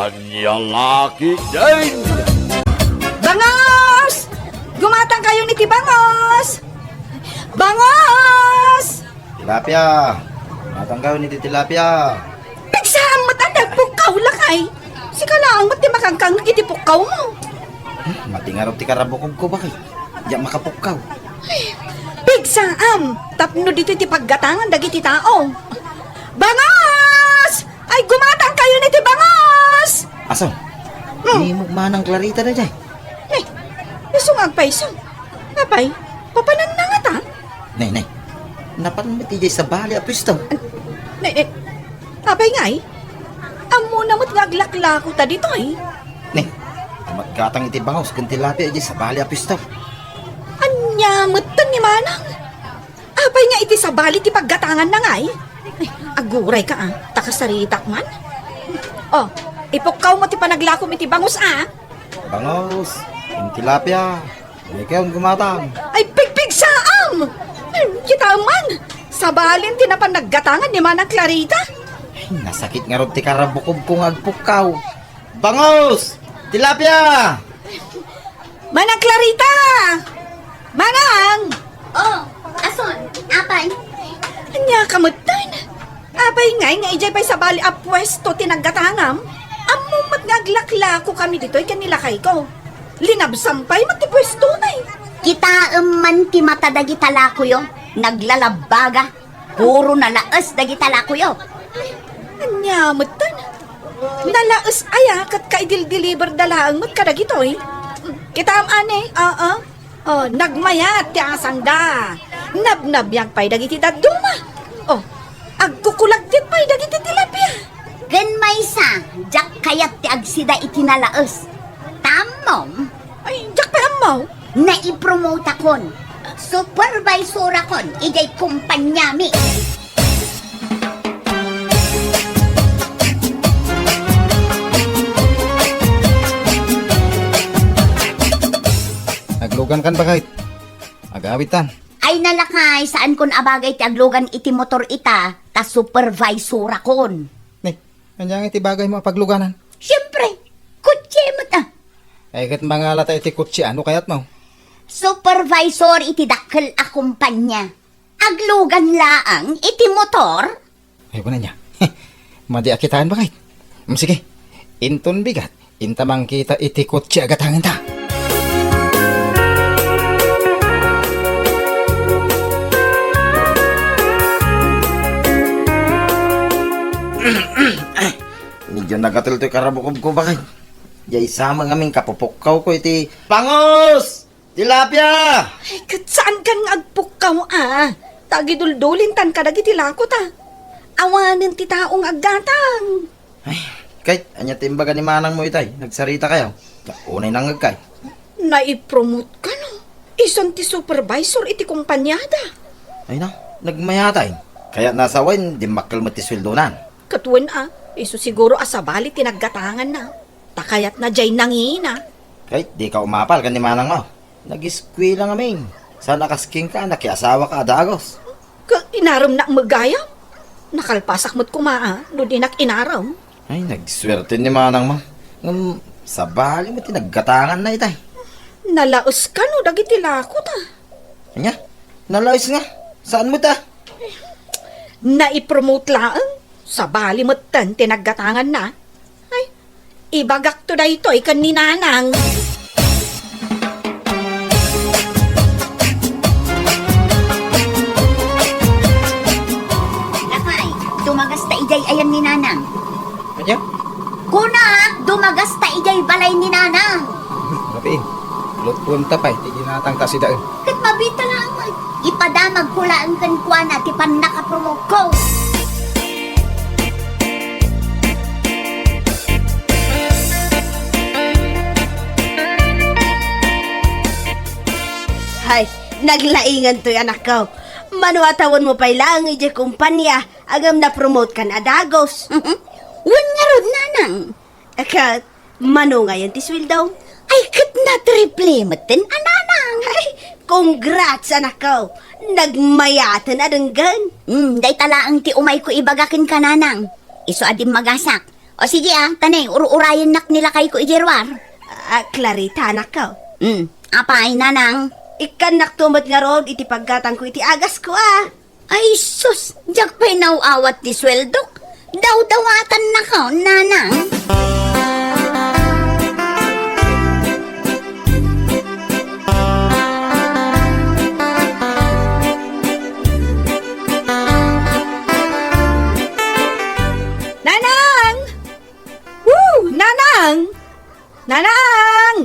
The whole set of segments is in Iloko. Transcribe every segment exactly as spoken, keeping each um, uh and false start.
Ania la ketdin? Bangos! Gumatangkayon iti bangos! Bangos! Tilapia! Gumatangkayon iti tilapia! Pigsaam met a nagpukkaw lakay! Sika laeng met ti makangkangngeg iti pukkawmo. Hmm, mati ngarud ti karabukobko, bakit? Diak makapukkaw. Pigsaam! Tapno ditoy ti paggatangan dagiti tao. Bangos! Ay, gumatangkayon iti bangos! Aso, Hmm. Ni Manang Clarita daydiay. Nay, isu nga agpayso. Apay, papananna ngata? Nay, nay. Napan met idiay sabali a pwesto. Nay, nay. Apay ngay? Ammona met nga aglaklako ta ditoy. Nay, maggatang iti bangos ken tilapia idiay sabali a pwesto. Ania metten ni Manang? Apay nga iti sabali ti paggatanganna ngay? Ay, aguray ka, ah. Ta kasaritak man. Oh, ipukkawmo ti panaglakom iti bangos, ah. Bangos, ken tilapia. Ikaw gumatang. Ay, pigpigsaam! Ay, kita man! Sabalin ti napan naggatangan ni Manang Clarita. Ay, nasakit ngarud ti karabukobko nga agpukkaw. Bangos! Tilapia! Manang Clarita! Manang! Oh, ason? Apay? Ania ka metten? Apay ngay nga idiay pay sabali a puesto ti naggatangam? Ammom met nga aglaklako kami ditoy ken ni lakayko. Linabsam pay met ti puesto, nay. Kitaem man ti mata dagita lakoyo, naglalabbaga. Puro nalaes dagita lakoyo. Ania metten? Nalaes aya ket kaidildiliberda laeng met kadagitoy? Kitaem, ane, aa. Oh, nagmayat ti asangda. Nabnabiag pay dagiti dadduma. Oh, agkukulagtit pay dagiti tilapia. Ken maysa, diak kayat ti agsida iti nalaes. Ta ammom? Ay, diak pay ammo. Naipromotakon. Supervisorakon idiay kompaniami. Aglugankan, bakit? Agawidtan. Ay, nalakay, saankon a bagay ti aglugan iti motor ita, ta supervisorakon. Ni, ania nga iti bagaymo a pagluganan? Siempre, kotse met, ah. Ay, ket mangalata iti kotse, ano kayatmo? Supervisor iti dakkel a kompanya. Aglugan laeng iti motor? Ay, kuna niya. Madi a kitaen, bakit? Mm, sige. Inton bigat, inta mangkita iti kotse a gatangenta. Medyo nagatel toy karabukobko, bakit? Jay sama ngamin kapupukkawko iti pangos! Tilapia! Ay, ket saankan nga agpukkaw, a? Ta agiduldulintan kadagiti lako ta. Awanen ti tao nga aggatang. Ay, kay, ania ti imbaga ni manangmo itay? Nagsarita kayo? Unay nangngegkay. Naipromote kano? Isun ti supervisor iti kompanyada. Ay na, nagmayatay. Kaya nasawen, dimmakkel met ti sweldonan. Ket wen a, isu siguro a sabali ti naggatanganna. Ta kayatna jay nangina. Kay, di ka umapal ken ni manangmo. Nag-eskwela ngamin. Saan a kas kenka, nakiasawa ka a dagos. Ka, inarem na met gayam. Nakalpasak met koma, a, no dinak inarem. Ay, nagsuerte ni manangmo. Ngem, sabali met ti naggatanganna itay. Nalaes kano dagiti lako ta. Ania? Nalaes nga? Saan met a? Naipromote laeng. Sabali metten ti naggatanganna. Ay, ibagakto daytoy ken ni nanang. Lakay, dumagasta idiay ayan ni nanang. Ania? Kunak, dumagasta idiay balay ni nanang. Mapiin, lutpon ta pay ti ginatang ta sidaen. Ket mabita laeng, ipadamagko laeng kenkuana ti pannakapromotko. Hay, naglaingan toy, anakko. Mano a tawenmo pay laeng idiay kompania, ngem napromote kan a dagos. Wen ngarud, nanang. Ket, mano ngayen ti sueldo? Ay, ket natriple metten a, nanang. Ay, congrats, anakko. Nagmayaten a denggen. Hmm, dayta laeng ti umayko ibaga kenka, nanang. Isu a dimmagasak. O sige, ah, tanay, ur-urayennak ni lakayko idiay ruar. Ah, Clarita, anakko. Hmm, apay, nanang? Ikkannakto met ngarud iti paggatangko iti agasko, ah. Ay, sus, diak pay naw-awat ti sueldok. Dawdawatannako, nanang. Nanang! Woo! Nanang! Nanang!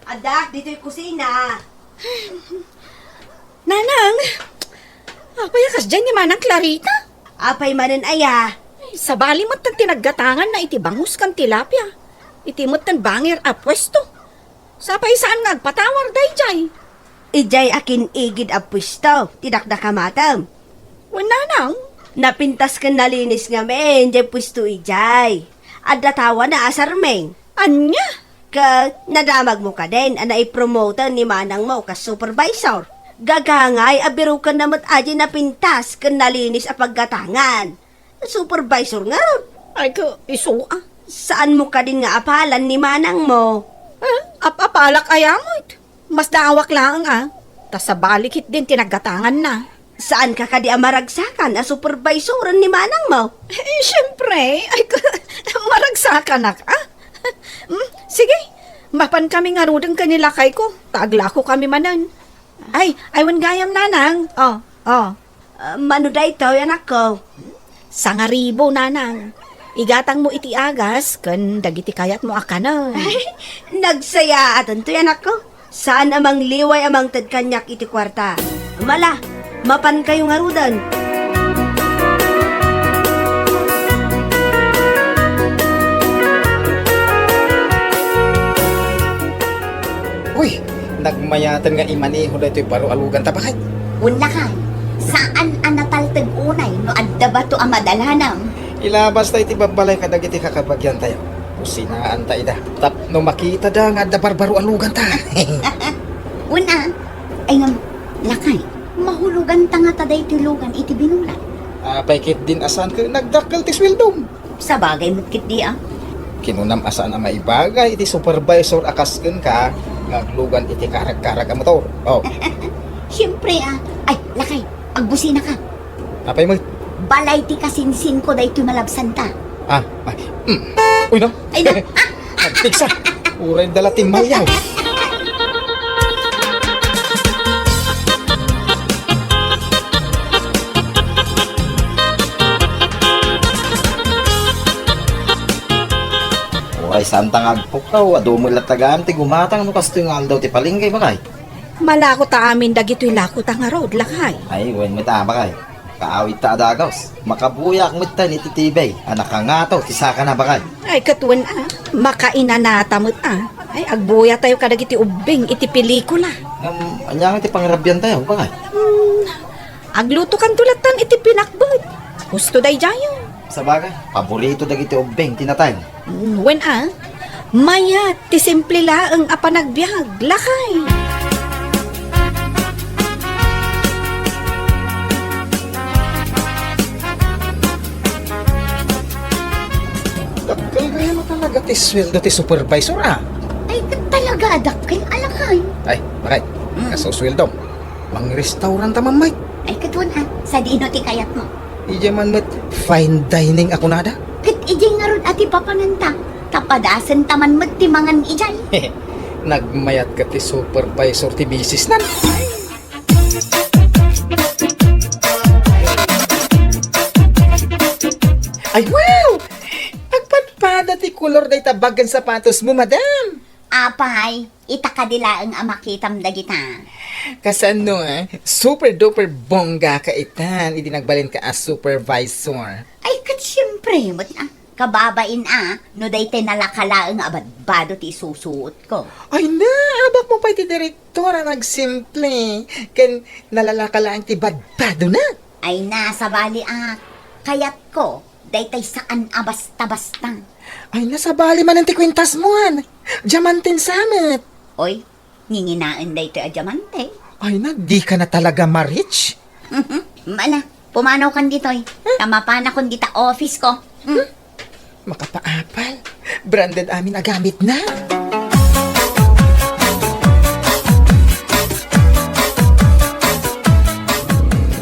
Adda, ditoy kusina. Nanang! Apay a kasdiay ni Manang Clarita? Apay manen aya? Ay, sabali met ti naggatanganna iti bangus ken tilapia. Iti met ti bangir a puesto. Sapay saan nga agpatawar daydiay? Idiay a kin-igid a puesto ti dakdakamatem. Wen, nanang? Napintas ken nalinis ngamin diay puesto idiay. Adda tawana a sarming. Ania? Ket nadamagmo kadin a naipromoten ni manangmo kas supervisor. Gagangay a birukenna met a diay napintas ken nalinis a paggatangan. Supervisor ngarud. Ay, ket isu, ah. Saanmo kadin nga apalan ni manangmo? Eh, ap-apalak aya met? Masdaawak laeng, ah. Ta sabali ketdin ti naggatanganna. Saanka kadi a maragsakan a supervisoren ni manangmo? Eh, siyempre. Ay, maragsakanak, ah. Hmm, sige, mapankami ngaruden ken ni lakayko, ta aglakokami manen. Ay, ay, wen gayam, nanang. Oh, oh. Ah, mano daytoy, anakko? Sangaribu, nanang. Igatangmo iti agas ken dagiti kayatmo a kanen. Ay, nagsayaatentoy, anakko. Saan a mangliway a mangted kaniak iti kuarta. Mala, mapankayo ngaruden. Uy, nagmayaten nga imaneho daytoy baro a luganta, bakay. Wen lakay, saan a natalteg unay no adda bato a madalanam. Ilabasta iti babbalay kadagiti kakabagiantayo. Kusinaanta ida. Tapno makitada nga adda barbaro a luganta. Wen a, ay ngem, lakay, mahuloganta ngata daytoy lugan iti binulan. Apay ketdin a saan ket nagdakkel ti sueldom? Sabagay met ketdi, ah. Kinunam a saan a maibagay iti supervisor a kas kenka nga aglugan iti karag-karag a motor. Oh. Siyempre, ah. Ay, lakay, agbusinaka. Apay met? Balay ti kasinsinko daytoy malabsanta. Ah, ay. Mm. Uy, na. Ay, na. Ah! Nagpiksa. Uray dala ti malyaw. Uray, saanta nga agpukkaw, adu met latta gayam ti gumatang no kastoy nga aldaw ti palengke, bakay. Malako ta amin dagitoy lakota ngarud, lakay. Ay, wen met a, bakay. Kaawit ta a dagus. Makabuyaak met tayen iti T V a nakangato ti sakana, bakay. Ay, ket wen a, makainanata met a. Ay, agbuyatayo kadagiti ubbing iti pelikula. Ngem, ania nga ti pangirabiantayo, bakay? Hmm, aglutokanto lattan iti pinakbet. Husto daydiayo. Sabagay, paborito dagiti ubbing ti natay. Mm, wen a, mayat ti simple laeng a panagbiag, lakay. Dakkel gayam a talaga ti sueldo ti supervisor, ah. Ay, ket talaga a dakkel a lakay. Ay, bakay, mm, kasu sueldom. Mangrestaurant ta man, Mike. Ay, ket wen a, sadino ti kayatmo? Idiay man met fine dining a kunada? Ket idiay ngarud a ti papananta, ta padasenta man met ti mangan idiay. Nagmayat ket ti supervisor ti bisisnan. Ay, wow! Agpadpada ti kolor dayta bag ken sapatosmo, madam. Apay, ita kadi laeng a makitam dagita. Kasano, eh? Super duper bongga ka itan, idi nagbalinka a supervisor. Ay, ket siyempre met a. Kababain a, no daytay nalaka laeng a badbado ti isusuotko. Ay na, abakmo pay ti direktor a nagsimple. Ken nalalaka laeng ti badbadona. Ay na, sabali a, kayatko, daytay saan a basta-basta. Ay na, sabali manen ti kuentasmo, an. Diamanten sa met. Oy, nginginaen daytoy a diamante. Ay na, dika na talaga ma-rich. Mala, pumanawkan ditoy. Ta mapanakon dita office ko. Hmm. Makapaapay. Branded amin a gamitna.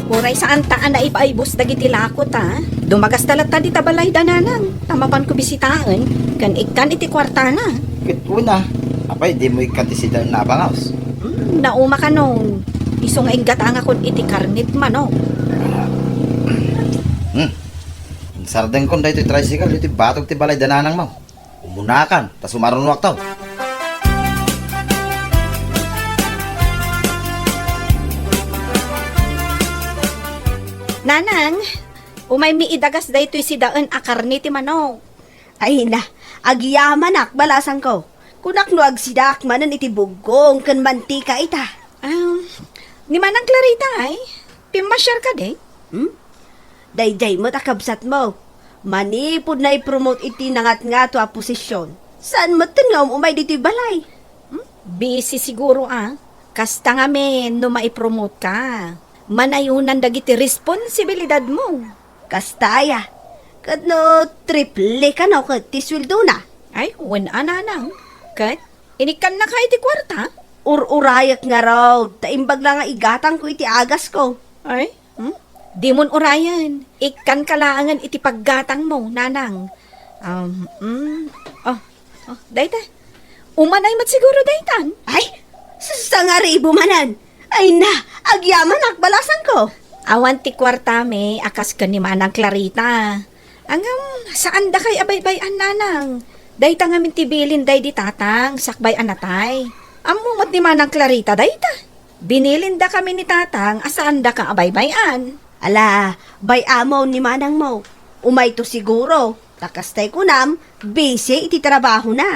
Uray saanta a naibaybos dagiti lako ta. Dumagasta latta dita balay da Nanang, ta mapanko bisitaen, ken ikkan iti kuartana. Ket una, apay, dimo ikkan ti sidaen a bangaws? Hmm, nauma kanon. Isu nga inggatangakon iti karne ti manok. Hmm. Insardengkon daytoy tricycle iti batog ti balay da Nanangmo. Umunakan, ta sumarunoakto. Nanang, umaymi idagas daytoy sidaen a karne ti manok. Ay na, agyamanak, balasangko. Kunak no agsidaak manen iti buggong ken mantika ita. Ah, ni Manang Clarita ay, pimmasiar kadi? Hmm? Daydiay met a kabsatmo. Manipud naipromote iti nangatngato a posisyon, saan metten nga um-umay ditoy balay. Hmm? Busy siguro a. Kasta ngamin no maipromote ka. Manayonan dagiti responsibilidadmo. Kasta aya. Ket no triple kano ket ti sueldona? Ay, wen a Nanang. Ket, inikkannaka iti kuarta? Ur-urayek ngarud, ta imbag la nga igatangko iti agasko. Ay, hmm? Dimon urayen. Ikkanka laengen iti paggatangmo, Nanang. Um, mm. Oh, oh, dayta. Umanay met siguro daytan. Ay, sangaribu manen. Ay na, agyamanak, balasangko. Awan ti kuartami a kas ken ni Manang Clarita. Ngem, saandakay a baybay-an, Nanang. Dayta ngamin ti bilin daydi Tatang, sakbay a natay. Ammo met ni Manang Clarita dayta. Binilindakami ni Tatang a saandaka a baybay-an. Ala, bay-amon ni Manangmo. Umayto siguro. Ta kastay kunam, busy iti trabahona.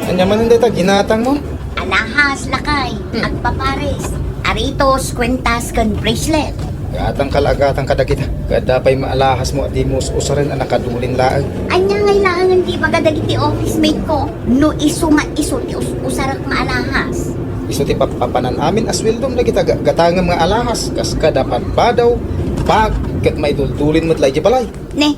Ania manen dayta ginatangmo? Alahas, lakay. Hmm. Agpapares. Aritos, kuentas, ken bracelet. Gatangka la, gatangka dagita. Ket apay maalahasmo a dimo us-usaren a nakadulin laeng? Ania ngay laengen ti ibaga dagiti office mate ko no isu nga isu ti us-usarek nga alahas? Isu ti papanan amin a sueldom dagita ga-, gatangem nga alahas, kas kada padpadaw, bag, ket maiduldulin met la idiay balay. Ne,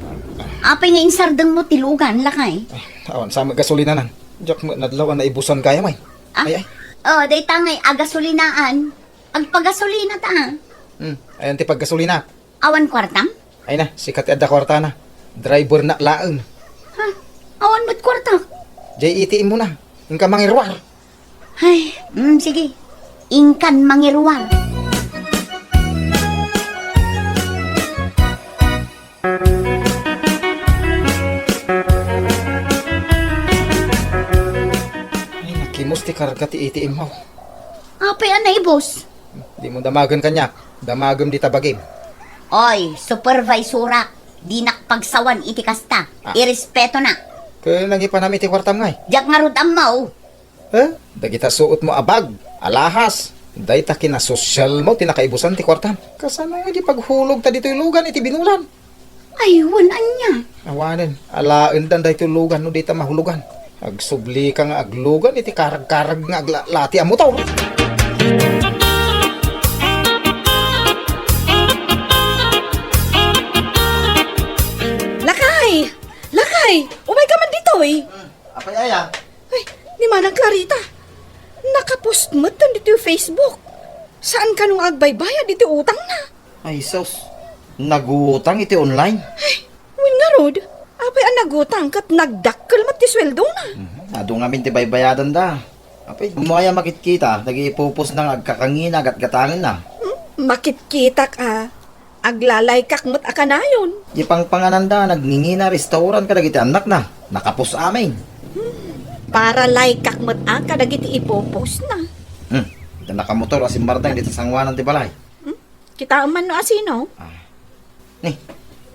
apay nga insardengmo ti lugan, lakay? Ah, awan sa met gasolinanan. Diak met nadlaw a naibusan gayam ay. Ah? Ay, ay. Oh, dayta ngay a gasolinaan. Agpagasolina ta, ah. Hmm, ayan ti paggasolina. Awan kuartam? Ay na, sika ti adda kuartana. Driver na laeng. Ha? Awan met kuarta. Jay A T M mo na. Inka mangiruar. Ay, mm, sige. Inkan mangiruar. Ay, nakimus ti karga ti A T M mo. Apay a naibus? Dimo damagen kaniak. Damagem dita bagim. Oy, supervisorak, dinak pagsawan iti kasta. Ah. Irespeto na. Ket nagipanam iti kuartam ngay? Diak ngarud ammo. Eh? Dagita suotmo a bag, alahas. Dayta kinasosialmo ti nakaibusan ti kuartam. Kasano nga di paghulog ta ditoy lugan iti binulan? Ay, wen ania? Awanen, alaendan daytoy lugan no dita mahulogan. Agsubli ka nga aglugan iti karag-karag nga aglalati a motor. Lakay! Lakay! Umay ka man ditoy! Hmm, apay aya? Ay, ni Manang Clarita, nakapost met ditoy Facebook. Saan kano nga agbaybayad iti utangna? Ay, sus. Nagutang iti online? Ay, wen ngarud, apay a nagutang ket nagdakkel met ti sueldona? Mhm. Adu ngamin ti baybayadanda. Apay, mo aya makitkita, dagiti ipupos na nga agkakangina, gatgatangenna. Hmm? Makitkitak a, aglalikak met a kanayon. Di pangpangananda, nagngingina restaurant kadagiti annakna. Nakapos amin. Hmm. Para likak met a kadagiti ipupos na. Hmm. Ita nakamotor a simmardeng dita sanguanan ti balay. Hmm? Kitaem man no asino? Ah. Ni,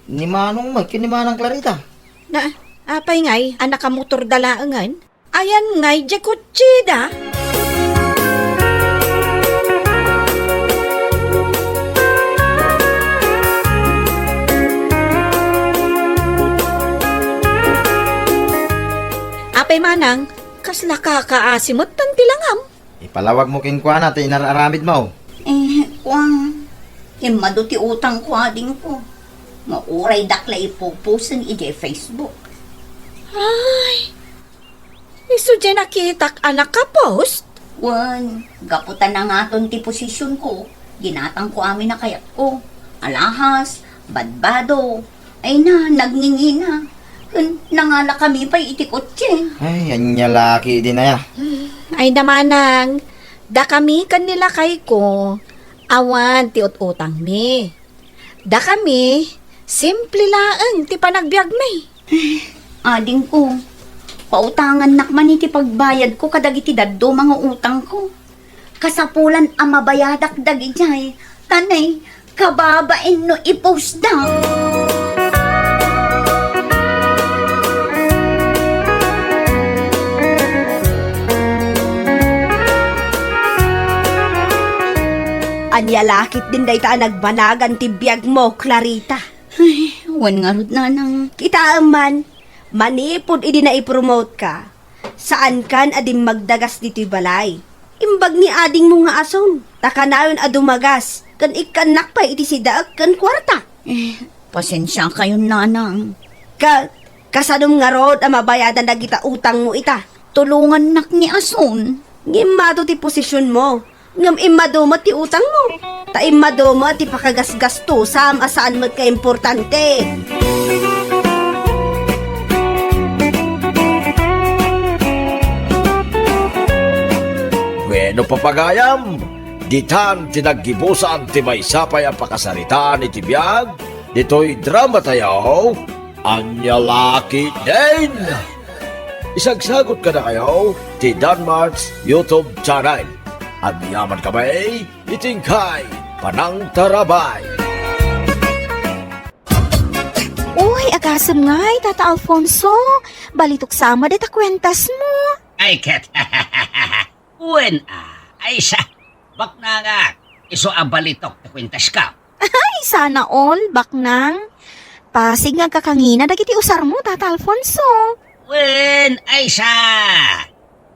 ni Manong Mike, ni Manang Clarita. Na, apay ngay, a nakamotor da laengen? Ayan ngay, di kutsida. Apay Manang, kasla kakaasi met ti langam. Ipalawagmo kenkuana ti inar-aramidmo. Eh, Wan, immadu ti utangko, adingko. Nga uray dakla ipupusen idiay Facebook. Ay, isu diay nakitak a nakapost? Wen, gapu ta nangaton ti posisyonko, ginatangko amin a kayatko. Alahas, badbado. Ay na, nagngingina. Ken nangalakami pay iti kotse. Ay, ania la ketdin aya? Ay, namanang, dakami ken ni lakayko, awan ti ut-utangmi. Dakami, simple laeng ti panagbiagmi. Adingko, pautangannak man iti pagbayadko kadagiti dadduma nga utangko. Kasapulan a mabayadak dagidiay, ta nay, kababain no ipusda. Ania la ketdin dayta a nagbanagan ti biagmo, Clarita? Ay, wen ngarud, nanang. Kitaem man, manipud idi naipromote ka, saankan a dimmagdagas ditoy balay. Imbag ni adingmo nga Ason, ta kanayon a dumagas, ken ikkannak pay iti sidaek ken kuarta. Eh, pasensiakayon, nanang. Ka-, kasanom ngarud a mabayadan dagita utangmo ita? Tulongannak ni Ason. Ngem immadu ti posisyonmo. Ngem immadu met ti utangmo. Ta immadu met ti pakagasgastusam a saan met nga importante. Wenno, papagayam, ditan ti naggibusan ti maysa pay a pakasaritaan iti biag ditoy dramatayo, Ania la ketdin? Isagsagot kadakayo ti Danmart's YouTube channel. Agyaman kami iti inkay panangtarabay. Uy, agasem ngay, Tata Alfonso. Balitok sa met dayta kuentasmo. Ay, ket. Wen, a, Aisa, baknangak, isu a balitok ti kuentasko. Ay, sana all, baknang. Pasig nga agkakangina dagiti usarmo, Tata Alfonso. Wen, Aisa,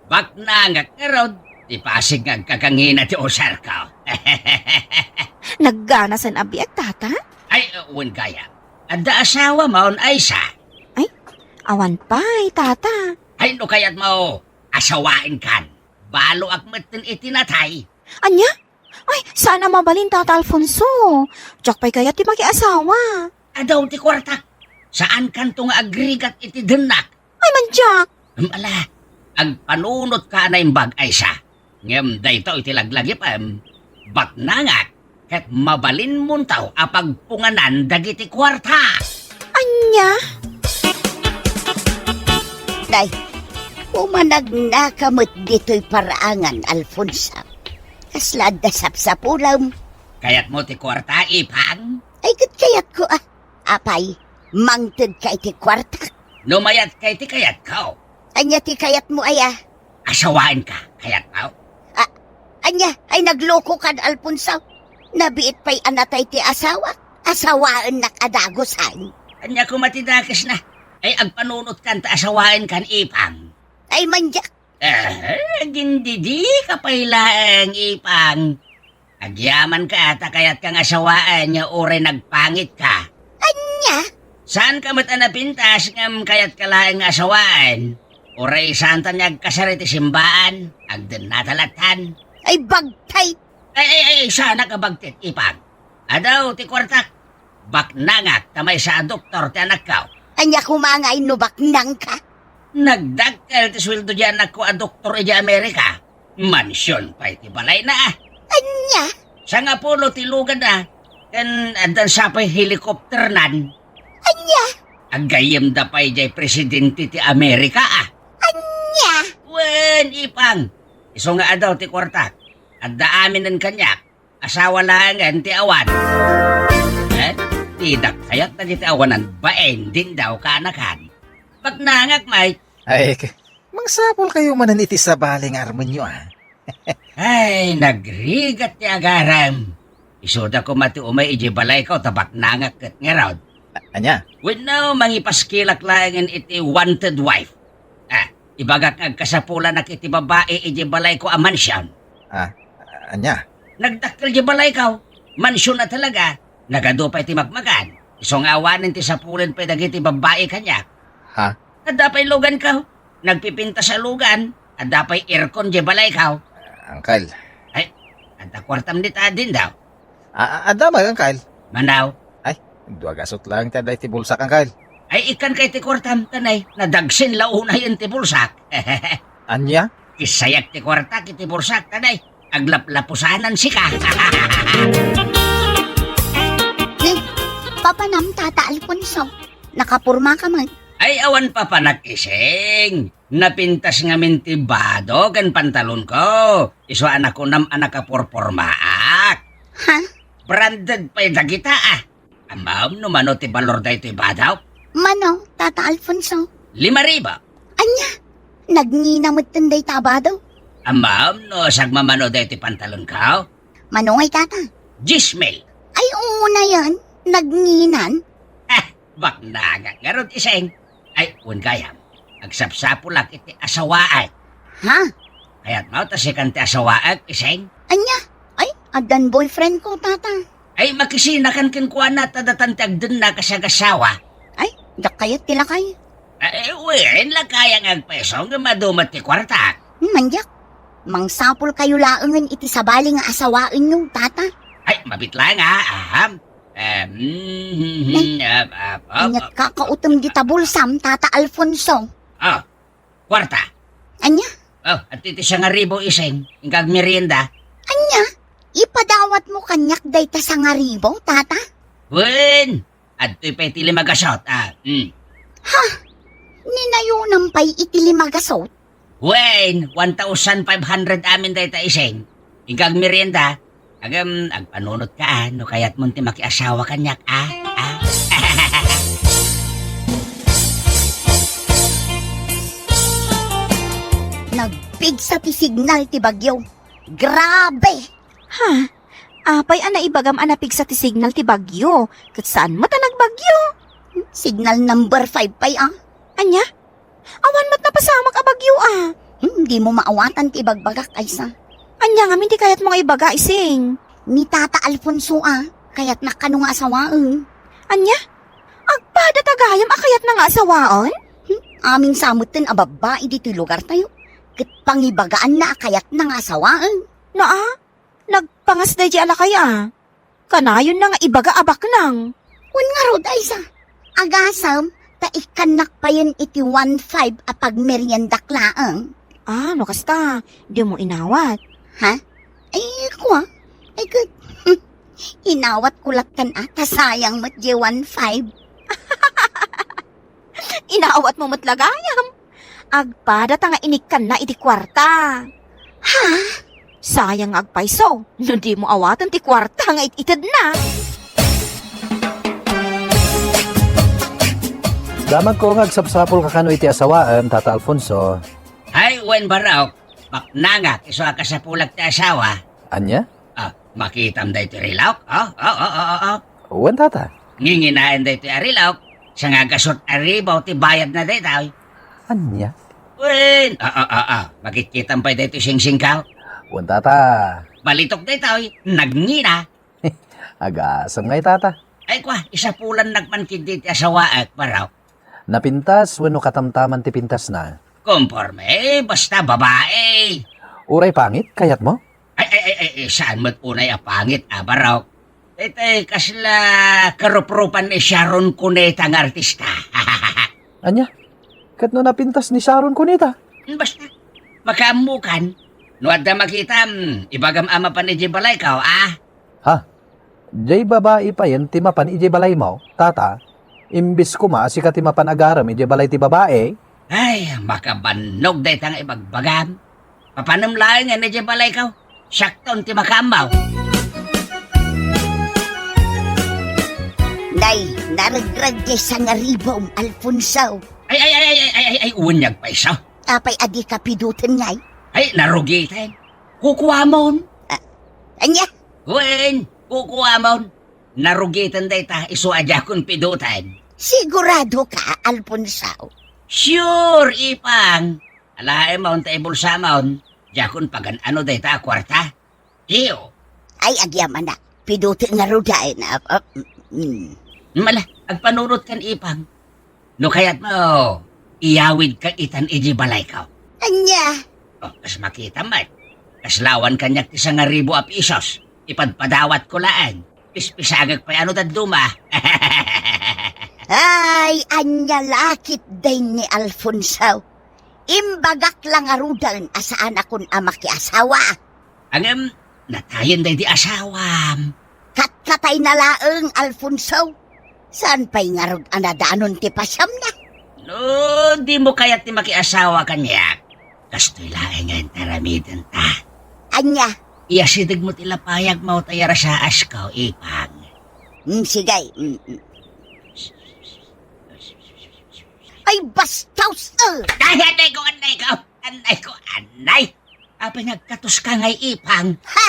baknangak ngarud, ti pasig nga agkakangina ti usarko. Nagganasen a biag, Tata? Ay, wen gayam. Adda asawamon, Aisa? Ay, awan pay, Tata. Ay, no kayatmo, asawaenkan. Baloak metten iti natay. Ania? Ay, saan a mabalin, Tata Alfonso. Diak pay kayat ti makiasawa. Adu ti kuartak. Saankanto nga agrigat iti dennak. Ay, man diak. Em, ala, agpanunotka a naimbag, Aisa. Ngem daytoy ti laglagipem, baknangak, ket mabalinmonto a pagpunganan dagiti kuarta. Ania? Nay, umanagnaka met ditoy paraangan, Alfonso. Kasla adda sapsapulem? Kayatmo ti kuarta, Ipang? Ay, ket kayatko, a. Apay, mangtedka iti kuartak? No mayatka iti kayatko. Ania ti kayatmo aya? Asawaenka, kayatmo? A-, ania, ay naglokokan, Alfonso? Nabiit pay a natay ti asawak. Asawaennak a dagusan. Ania koma ti dakesna? Ay agpanunotkan ta asawaenkan, Ipang. Ay, man diak. Eh, agindidika pay laeng, Ipang. Agyamanka ta kayatka nga asawaen nga uray nagpangitka. Ania? Saanka met a napintas ngem kayatka laeng nga asawaen. Uray saanta nga agkasar iti simbaan, agdennata lattan. Ay, bagtay! Ay, ay, ay, saanak a bagtit, Ipang. Adu ti kuartak. Baknangak ta maysa a doktor ti anakko. Ania koma nga inno baknangka? Nagdakkel ti sueldo ti anakko a doktor idiay Amerika. Mansion pay ti balayna. Ania? Sangapulo ti luganna. Ken addan sa pay helicopternan. Ania? Aggayyemda pay diay presidente ti Amerika, a. Ania? Wen, Ipang. Isu nga adu ti kuartak. Adda aminen kaniak. Asawa laengen ti awan. Eh? Didak kayat dagiti awanan bain dindaw kaanakan. Baknangak, Mike. Ay, k-, mangsapulkayo manen iti sabali nga armenyo, a. Ay, nagrigat ti agarem. Isuda koma ti umay idiay balayko ta baknangak ket ngarud. A-, ania? Wenno, mangipaskilak laengen iti wanted wife. A, ibagak nga agkasapulanak iti babai idiay balayko a mansion. A, ania? Nagdakkel diay balayko. Mansion a talaga. Nagadu pay ti makmakan. Isu nga awanen ti sapulen pay dagiti babbai kaniak. Ha? Adda pay luganko. Nagpipintas a lugan. Adda pay aircon diay balayko. Angkel. Ay, adda kuartam dita, Dindo? A-, a-, adda met, Angkel. Mano? Ay, dua gasut laeng ti adda iti bulsak, Angkel. Ay, ikkanka iti kuartam, tanay. Nadagsen la unayen ti bulsak. Ania? Isayak ti kuartak iti bulsak, tanay. Aglaplapusanan sika. Ni, papanam, Tata Alfonso. Nakapormaka met. Ay, awan papanak, Ising. Napintas ngamin ti bado ken pantalonko. Isu a nakunam a nakaporpormaak. Ha? Branded pay dagita, a. Ammom no mano ti balor daytoy bado? Mano, Tata Alfonso? Lima ribu. Ania? Nagngina metten dayta a bado? Ammom no sagmamano daytoy pantalonko? Mano ngay, Tata? Dies mil. Ay, unayen. Nagnginan? Ah, baknangak ngarud, Ising. Ay, wen gayam, agsapsapulak iti asawaek. Ha? Kayatmo ta sikan ti asawaek, Ising? Ania? Ay, addan boyfriendko, Tata. Ay, makisinakan kenkuana ta datan ti agdennak a siagasawa. Ay, diak kayat ti lakay. Ay, wen, lakayang agpayso ngem adu met ti kuartak. Hmm, ania? Mangsapulkayo laengen iti sabali nga asawaenyo, Tata. Ay, mabit laeng, a, aham. Em, mm, mm, ap, ap, ap, ap, ap. Aniat kakautem dita bulsam, Tata Alfonso? Ah, kuarta. Ania? Oh, adtoy ti sangaribu, Ising. Inka agmerienda. Ania? Ipadawatmo kaniak dayta sangaribu, Tata? Wen, adtoy pay ti lima gasut, a. Mm. Ha? Ninayonam pay iti lima gasut? Wen, one thousand five hundred amin dayta, Ising. Inka agmerienda. Agem, agpanunotka, a, no kayatmon ti makiasawa kaniak, a, a. Nagpigsa ti signal ti bagyo. Grabe! Ha? Apay a naibagam a napigsa ti signal ti bagyo, ket saan met a nagbagyo? Signal number five pay, a. Ania? Awan met napasamak a bagyo, a. Hmm, dimo maawatan ti ibagbagak, Aysa. Ania ngamin ti kayatmo nga ibaga, Ising? Ni Tata Alfonso, a. Kayatnak kano nga asawaen. Ania? Agpada ta gayam a kayatna nga asawaen? Hmm, amin sa metten a babbai ditoy lugartayo. Ket pangibagaanna a kayatna nga asawaen. Naa, nagpangas daydiay a lakay, a. Kanayonna nga ibaga a baknang. Wen ngarud, Aysa. Agasem, ta ikkannak payen iti one five a pagmeriendak laeng. A, no kasta, dimo inawat. Ha? Ay, kua? Ay, ket, inawatko lattan a, ta sayang met diay one five. Inawatmo met la gayam. Agpada ta nga inikkanna iti kuarta. Ha? Sayang nga agpayso, no dimo awaten ti kuarta nga it-itedna. Damagko nga agsapsapulka kano iti asawaem, Tata Alfonso. Ay, wen, Barok. Baknangak, isu a kasapulak ti asawa. Ania? Ah, makitam daytoy rilok? Oh, oh, oh, oh, oh, oh. Wen, Tata. Nginginaen daytoy a rilok. Sangagasut a ribu ti bayadna daytoy. Ania? Wen, ah, ah, ah, ah. Makitkitam pay daytoy singsingko? Wen, Tata. Balitok daytoy, nagngina. Agasem ngay, Tata. Ay, kua, isapulannak man ketdi ti asawaek, Barok. Napintas wenno katamtaman ti pintasna? Komporme, basta babae. Uray pangit, kayatmo? Ay, ay, ay, ay, ay, saan met unay a pangit, a, Barok? Daytoy kasla karupropan ni Sharon Cuneta nga artista. Ania? Ket no napintas ni Sharon Cuneta? Basta, makaammokan. No adda makitam, ibagam a mapan idiay balayko, a? Ha? Diay babai payen ti mapan idiay balaymo, Tata? Imbes koma a sika ti mapan agarem idiay balay ti babai? Ay, makabannog dayta nga ibagbagam. Papanem laengen idiay balayko. Siakton ti makaammo. Nay, naregreg diay sangaribum, Alfonso. Ay, ay, ay, ay, ay, ay, ay, unyag payso. Apay a dika piduten ngay? Ay, narugiten. Kukuamon. Ah, ania? Wen, kukuamon. Narugiten dayta, isu a diakon piduten. Sigurado ka, Alfonso? Sure, Ipang. Alaem ta ibulsamon, diakon pagan-ano dayta a kuarta. Iyo, Ay, agyamanak. Piduti ngaruden. Ah, ah, mm. Mala, agpanunot kan ipang. No kayatmo, iyawidka itan iti balayko. Ania? Oh, kas makitam met. Kas lawan kaniak ti sangaribu a pisos. Ipadpadawatko laeng. Pispisagek pay ano dadduma. Ay, ania la ketdin ni Alfonso. Imbagak la ngaruden a saanakon a makiasawa. Ngem, natayen daydi asawam. Katkatayna laeng, Alfonso. Saan pay ngarud a nadanon ti pasiamna? No, dimo kayat ti makiasawa kaniak. Kastoy laengen ti aramidenta. Ania? Iyasidegmo ti lapayagmo ta yarasaasko, ipang. Mm, sige. Mm, mm. Ay, bastos! Eh! Ay, anay ko, anay ko! Anay ko, anay! Apay nga agkatoska ngay, ipang? Ha?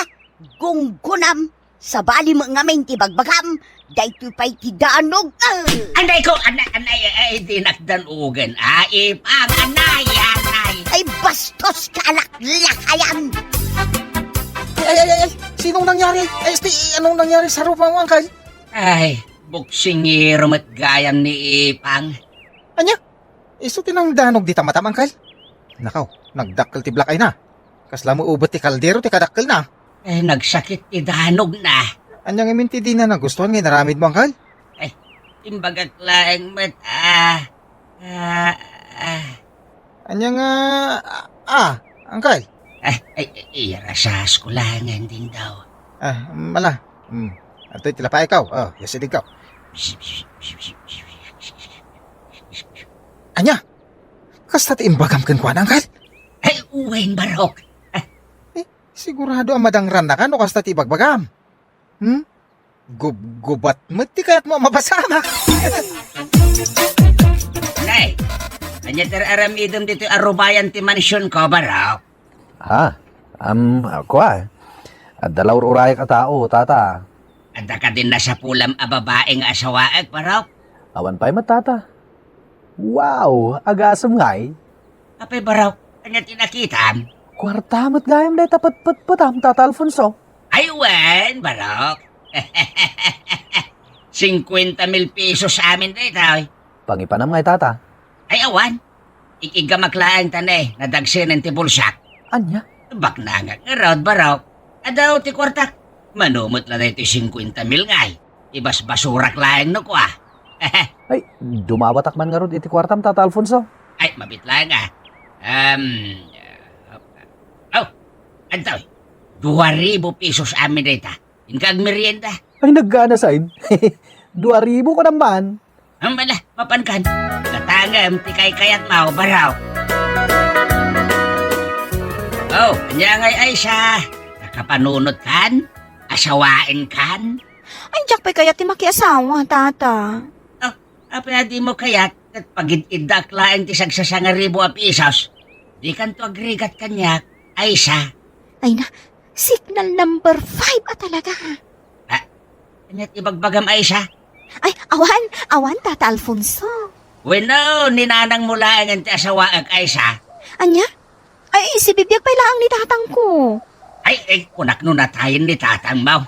Gunggunam! Sabali met ngamin ti bagbagam, daytoy pay ti danog. Eh! Anay ko, anay, anay, ay, di nakdan ugen. Ah, ipang, anay, anay. Ay, bastos ka, alaklakayan. Ay, ay, ay, ay, sinong nangyari? Ay, este, anong nangyari sa rupa mo, Angkal? Ay, boksingero met gayam ni Ipang. Ania? Isu ti nangdanog dita matam, Angkal? Nakaw, nagdakkel ti black eye na. Kasla mo ubet ti kaldero ti kadakkelna. Eh, nagsakit ti danogna. Ania ngamin ti dina nagustuhan nga inaramidmo, Angkal? Eh, imbagak laeng met, ah, ah, ah. Ania nga, ah, ah, Angkal? Eh, eh, eh, iyarasasko laeng din daw. Ah, mala. Hmm. Adtoy ti lapayko. Oh, yasidegko. Ania? Kasta ti imbagam kenkuana, Angkal? Ay, wen, Barok. Eh, sigurado a madangrannaka no kasta ti ibagbagam. Hmm? Gubgubat met ti kayatmo a mapasamak. Nay, ania ti aramidem ditoy a rubayan ti mansionko, Barok? Ha? Am, kua? Adda la ur-urayak a tao, tata. Adda kadin nasapulam a babai nga asawaek, Barok? Awan pay met, tata. Wow, agasem ngay. Apay, Barok, ania ti nakitam? Kuarta met gayam dayta petpetpetam, Tata Alfonso. Ay, wen, Barok. Singkuenta mil pesos amin daytoy. Pangipanam ngay, tata. Ay, awan. Ikiggamak laeng ta ne, nadagsenen ti bulsak. Ania? Baknangak ngarud, Barok. Adaw ti kuartak. Mano met la daytoy singkuenta mil ngay. Ibasbasurak laeng no kua. Ay, dumawatak man ngarud iti kuartam, Tata Alfonso. Ay, mabit laeng, ah. Um, oh, adtoy. Dua ribu pesos amin dayta. Inka agmerienda. Ay, naggana sain. Dua ribu ko naman. Ang bala, mapankan. Katangem ti kaykayatmo, Barok. Oh, ania ngay, Aisa? Nakapanunotkan? Asawaenkan? Ay, diak pay kayat ti makiasawa, tata. Oh, apay a dimo kayat? Ket pagid-iddak laeng ti sagsasangaribu a pisos. Dikanto agrigat kaniak, Aisa. Ay na, signal number five a talaga. Ah, ania ti ibagbagam, Aisa? Ay, awan, awan, Tata Alfonso. Wenno, ni nanangmo laengen ti asawaek, Aisa. Ania? Ay, sibibiag pay laeng ni tatangko. Ay, ay, kunak no natayen ni tatangmo.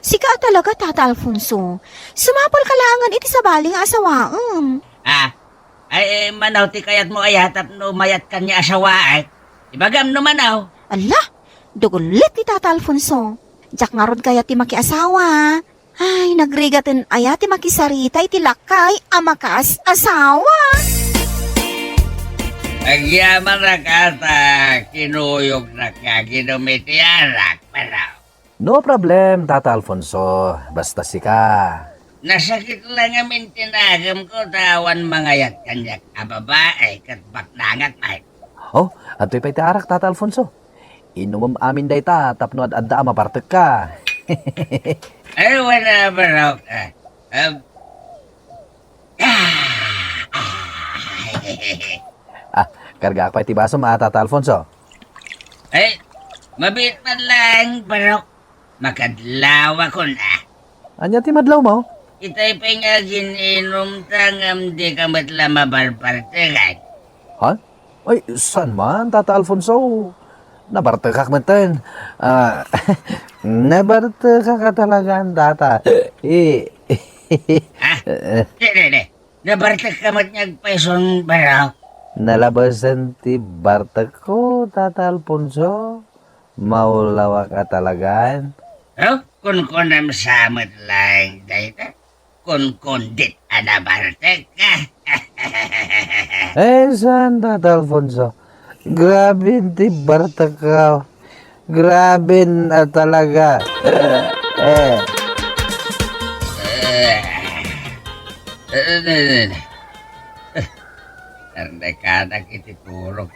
Sika a talaga, Tata Alfonso. Sumapulka laengen iti sabali nga asawaem. Ah, ay, eh, manaw ti kayatmo aya tapno mayatkan nga asawaek? Ibagam no manaw. Ala, dugulit ni Tata Alfonso. Diak ngarud kayat ti makiasawa. Ay, nagrigaten aya ti makisarita iti lakay a makas-asawa? Agyamanak ata, kinuyognak nga aginum iti arak, pero No problem, Tata Alfonso. Basta sika. Nasakit la ngamin ti nagemko ta awan mangayat kaniak a babai ket baknangak met. Oh, adtoy pay ti arak, Tata Alfonso. Inumem amin dayta tapno ad-adda a mabartekka. Ay, wala, Barok. Ah, ah, Ah, kargaak pay ti basom, a, Tata Alfonso. Ay, mabiit man laeng, Barok. Makadlawakon, a. Ania ti madlawmo? Itay pay nga agin-inumta ngem dika met la mabarbartekan. Ha? Ay, saan man, Tata Alfonso? Nabartekak metten. Ah, nabartekak a talagan, Tata. Eh, Ah, di, di, di. Nabartek ka met nga agpayson, baro? Nalabasan ti bartekko, Tata Alfonso. Maulawak a talagan. Oh, kunkunam sa met laeng dayta. Kunkundit a nabartek. Eh, saan, Tata Alfonso? Grabe ti bartek ka. Grabe na talaga. Eh. Eh, eh, eh, eh. Eh, nardakanak iti turok.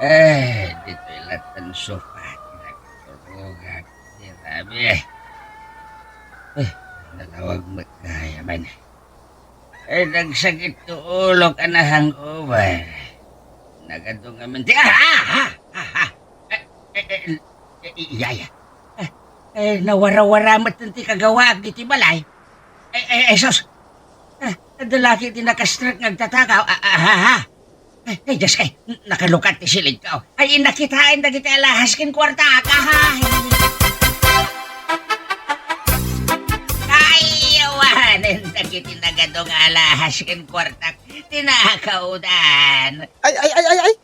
Eh, ditoy latta ti sofa ti nagturogak. Grabe. Eh, nalawag met gayam. Eh, nagsakit ti ulok a na-hangover. Nagadu ngamin ti, ah, ah, ah, ah, ah. Eh, eh, eh, eh, iya, iya. Eh, eh, nawarawara met ti kagawaak iti balay. Eh, eh, eh, sus. Eh, adda la ket ti naka-stroke nga agtatagaw. Ah, ah, ah, ah. Ay, ay, Diyos kay, nakalukat ti silidko. Ay, nakitaen dagiti alahas ken kuartak. Ay. Ay, awanen dagiti nagadu nga alahas ken kuartak. Tinakawdan. Ay, ay, ay, ay, ay.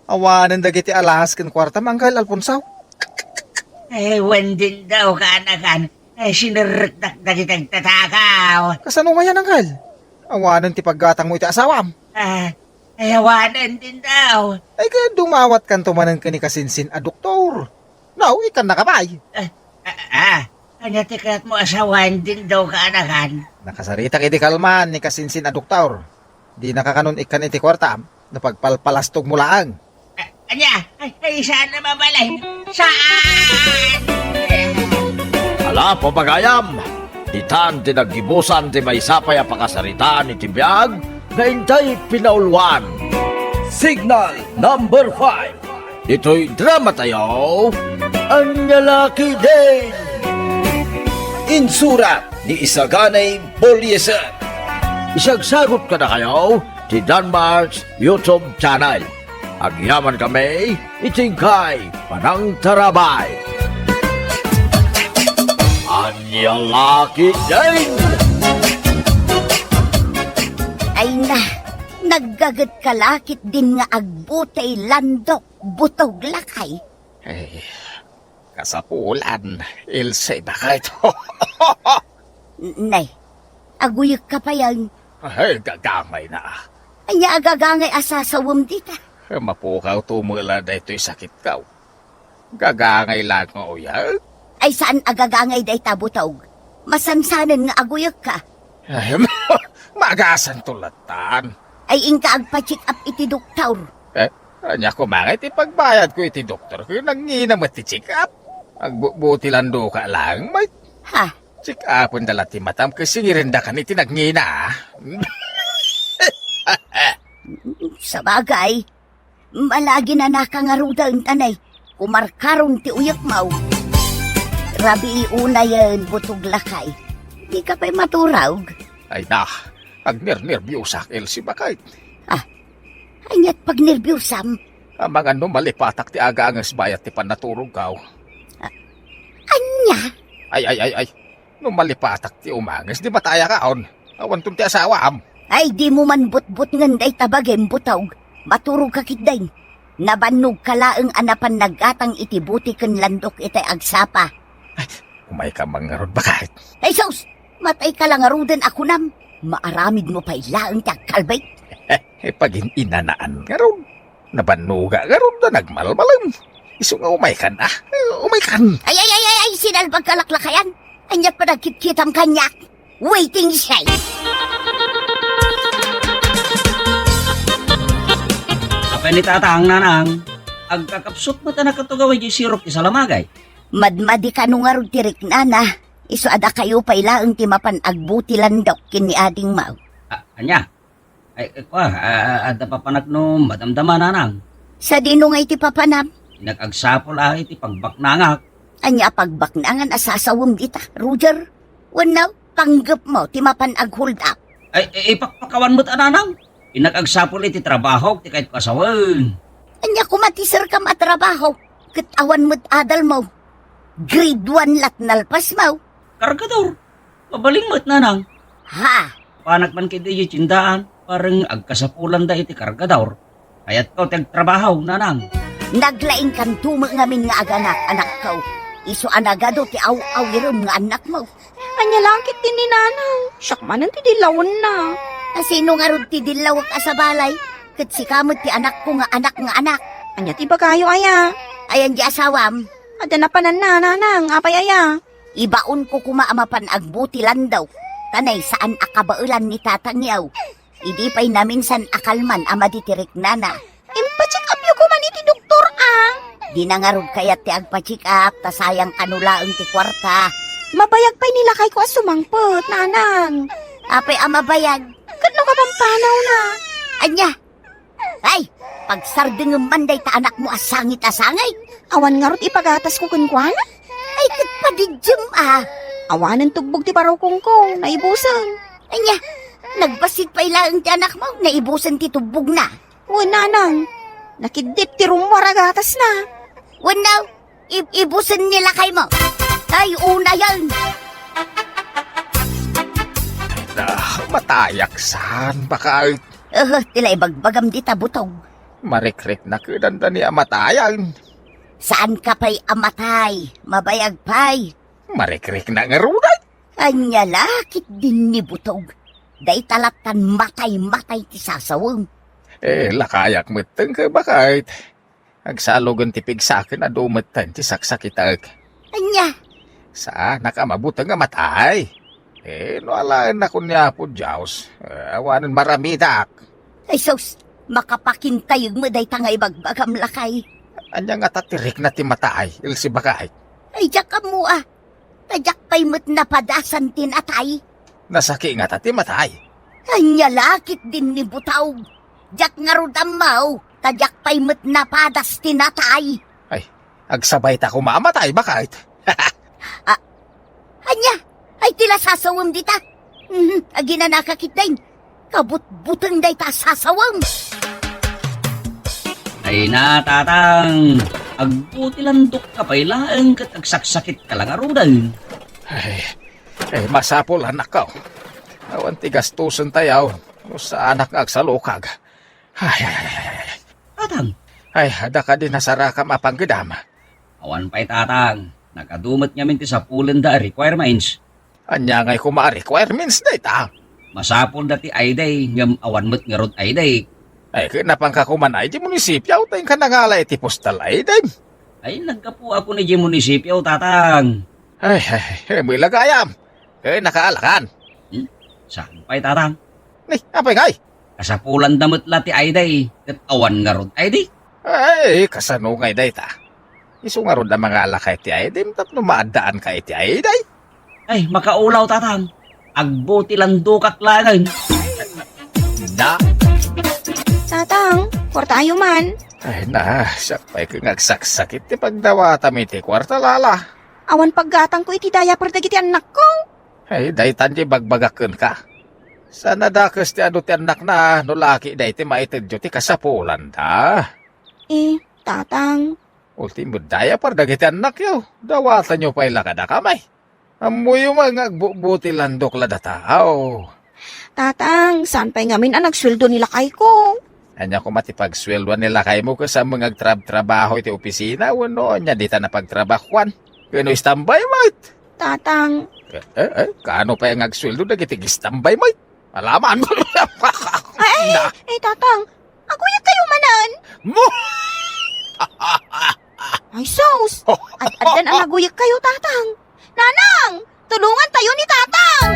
Awanen dagiti alahas ken kuartam, Angkel Alfonso. Ay, wen din daw, kaanakan. Ay, sinerrekdak dagiti agtatakaw. Kasano ngayan, Angkel? Awanen ti paggatangmo iti asawam. Ah, ay, awanen din daw. Ay, ket dumawatkanto manen ken ni Kasinsin a doktor. No, ikkannaka pay. Ah, ah, ah. Ania ti kayatmo a sawen din daw kaanakan? Nakasaritak iti kalman ni Kasinsin a doktor. Dinaka kanon ikkan iti kuartam, napagpalpalastogmo laeng. Ah, ania? Ay, ay, saan na mabalin? Saan? Ala, papagayam! Ditan ti naggibusan ti maysa pay a pakasaritaan iti biag nga intay pinauluan. Signal number five. Ditoy drama tayo, Ania La Ketdin! Insurat ni Isagani Bolieser. Isagsagut kadakayo ti Danmark's YouTube channel. Agyaman kami iti inkay panangtarabay. Ania La Ketdin! Ay na, naggaget ka la ketdin nga agbutay landok, butog lakay. Ay, kasapulan, Ilse, bakit? Nay, aguyek ka payen. Ay, gagangay na. Ania a gagangay a sasawem dita? Mapukaw tumela daytoy sakitko. Gagangay laeng nga uyek. Ay, saan a gagangay dayta, butog? Masansanen nga aguyek ka. Ay, maagasanto lattan. Ay, inka agpa-check up iti doktor. Eh, ania koma ngay ti pagbayadko iti doktor ket nangina met ti check up? Agbutbuti landoka laeng met. Ha? Check upen da la ti matam ket singirendakan iti nangina. Sabagay, malagip a nakangaruden, anay, kumarkaron ti uyekmo. Rabii unayen, butog lakay. Dika pay maturog. Ay na, agnernerbiusak, Elsie, bakit? Ah, aniat pagnerbiusam? Amangan no malipatak ti aganges bayat ti pannaturogko. Ah, ania? Ay, ay, ay, ay. No malipatak ti umanges, di matayakaon. Awanton ti asawam. Ay, dimo man butbutngen dayta bagim, butog. Maturogka ketdin. Nabannogka laeng a napan naggatang iti buti ken landok itay agsapa. Ay, umayka man ngarud, bakit? Ay, sus! Matayka la ngaruden a kunam. Maaramidmo pay laeng ti agkalbit. Eh, pagin-inanaan ngarud. Nabannoga ngarud a nagmalmalem. Isu nga umaykan, ah. Eh, umaykan. Ay, ay, ay, ay, ay, sinalbag ka laklakayan. Aniat panagkitkitam kaniak? Waiting shed. Apay ni Tatang, Nanang? Agkakapsut met a nakatugaw idiay sirok ti salamagay. Madmadi kano ngarud ti riknana. Isu a dakayo pay laeng ti mapan agbuti landok ken ni adingmo. Ah, ania? Ay, ay, kua, a-, a-, adda papanak no madamdama, Nanang? Sadino nga iti papanam? Nag-agsapul a iti pagbaknangak. Ania a pagbaknangan a sasawem dita, Roger? Wenno, panggepmo ti mapan ag-hold up? Ay, ay, ipakpakawan met a, Nanang. Nag-agsapul iti trabahok ti kayatko a sawen. Ania koma ti serkam a trabaho? Ket awan met adalmo. Grade one lat nalpasmo. Kargador. Mabalin met, nanang. Ha? Panak man ketdi idiay tiendaan, parang agkasapulanda iti kargador. Kayatko ti agtrabaho, nanang. Naglaingkanto met ngamin nga aganak, anakko. Isu a nagadu ti aw-awirem nga annakmo. Ania la ketdin ni nanang? Siak manen ti dillawenna. A, sino ngarud ti dillawek a sabali? Ket sika met ti anakko nga anak nga anak. Ania ti ibagayo, aya? Ayan di asawam? Adda napananna, nanang. Apay, aya? Ibaonko koma a mapan agbo ti landok. Ta nay, saan a kabaelan ni tatangyo. Idi pay naminsan a kalman a madi ti riknana. Impacheck upyo koma iti doktor, a? Dina ngarud kayat ti agpacheck up, ta sayang kano laeng ti kuarta. Mabayag pay ni lakayko a sumangpet, nanang. Apay a mabayag? Ket no kapampanawna. Ania? Ay, pagsardengem man dayta anakmo a sangit a sangit. Awan ngarud ipagatasko kenkuana? Ay, ket padiddiem, a. Awanen tubbog ti barukongko, naibusen. Ania, nagbassit pay laeng ti anakmo, naibusen ti tubbogna. Wen, nanang, nakiddip ti rummuar a gatasna. Wenno, ib-, ibusen ni lakaymo. Ay, unayen. Ah, matayak saan, baket. Eh, ti la ibagbagam dita, butog. Marikrikna ket dandani a matayan. Saanka pay a matay, mabayag pay. Marikrikna ngarud. Ania la ketdin ni butog? Dayta lattan matay-matay ti sasawem. Eh, lakayak metten ket baket. Agsalugen ti pigsaken a dumetten ti saksakitek. Ania? Saanak a mabuteng a matay. Eh, no alaennak ni Apo Dios, eh, awanen maramidak. Ay sus, makapakintayeg met dayta nga ibagbagam, lakay. Ania ngata ti rikna ti matay, Elsie, baket? Ay, diak ammo, a. Ta diak pay met napadasan ti natay. Nasaki ngata ti matay? Ania la ketdin ni butog? Diak ngarud ammo, ta diak pay met napadas ti natay. Ay, agsabayta koma a matay, baket. A, ania? Ay, ti la sasawem dita? Mhm, aginanaka ketdin. Kabutbuteng dayta a sasawem. Ay na, tatang. Agbo ti landokka pay laeng ket agsaksakitka la ngaruden. Ay, ay, masapul, anakko. Awan ti gastusen tayo no saanak nga agsalukag. Ay, ay, ay, ay, ay. Tatang. Ay, adda kadi nasarakam a panggedam? Awan pay, tatang. Nagadu met ngamin ti sapulenda a requirements. Ania ngay koma a requirements dayta? Masapulda ti I D, ngem awan met ngarud I D. Ay, ket napanka koma idiay munisipio, ta inka nangala iti postal I D. Ay, naggapu ako idiay munisipio, tatang. Ay, ay, ay, met la gayam. Ket nakaalakan. Hmm? Saan pay, tatang? Ni, apay ngay? Kasapulanda met la ti I D, ket awan ngarud I D. Ay, kasano ngay dayta? Isu ngarud a mangalaka iti I D tapno maaddaanka iti I D? Ay, makaulaw, tatang. Agbo ti landokak laengen. Da. Tatang, kuartayo man. Ay na, siak pay ket nga agsaksakit ti pagdawatam iti kuarta, lala. Awan paggatangko iti diaper dagiti annakko. Ay, daytan ti ibagbagak kenka. Saan a dakes ti adu ti annakna no laki dayta maitedyo ti kasapulanda. Eh, tatang. Ultimo diaper dagiti annakyo. Dawatanyo pay la kadakami. Ammoyo man nga agbubuti landok la dataw. Tatang, saan pay ngamin a nagsueldo ni lakayko? Ania koma ti pagsueldoan ni lakaymo ket saan nga agtrabtrabaho iti opisina wenno ania dita napagtrabahoan? Ket no standby met? Tatang. Eh, eh, eh, kaano pay nga agsueldo dagiti standby met? Alaman. Ay, ay, Na. Ay, tatang. Aguyek kayo manen. Mo! Ay, sus! Ad-addan a naguyek kayo, tatang! Nanang! Tulungan tayo ni tatang!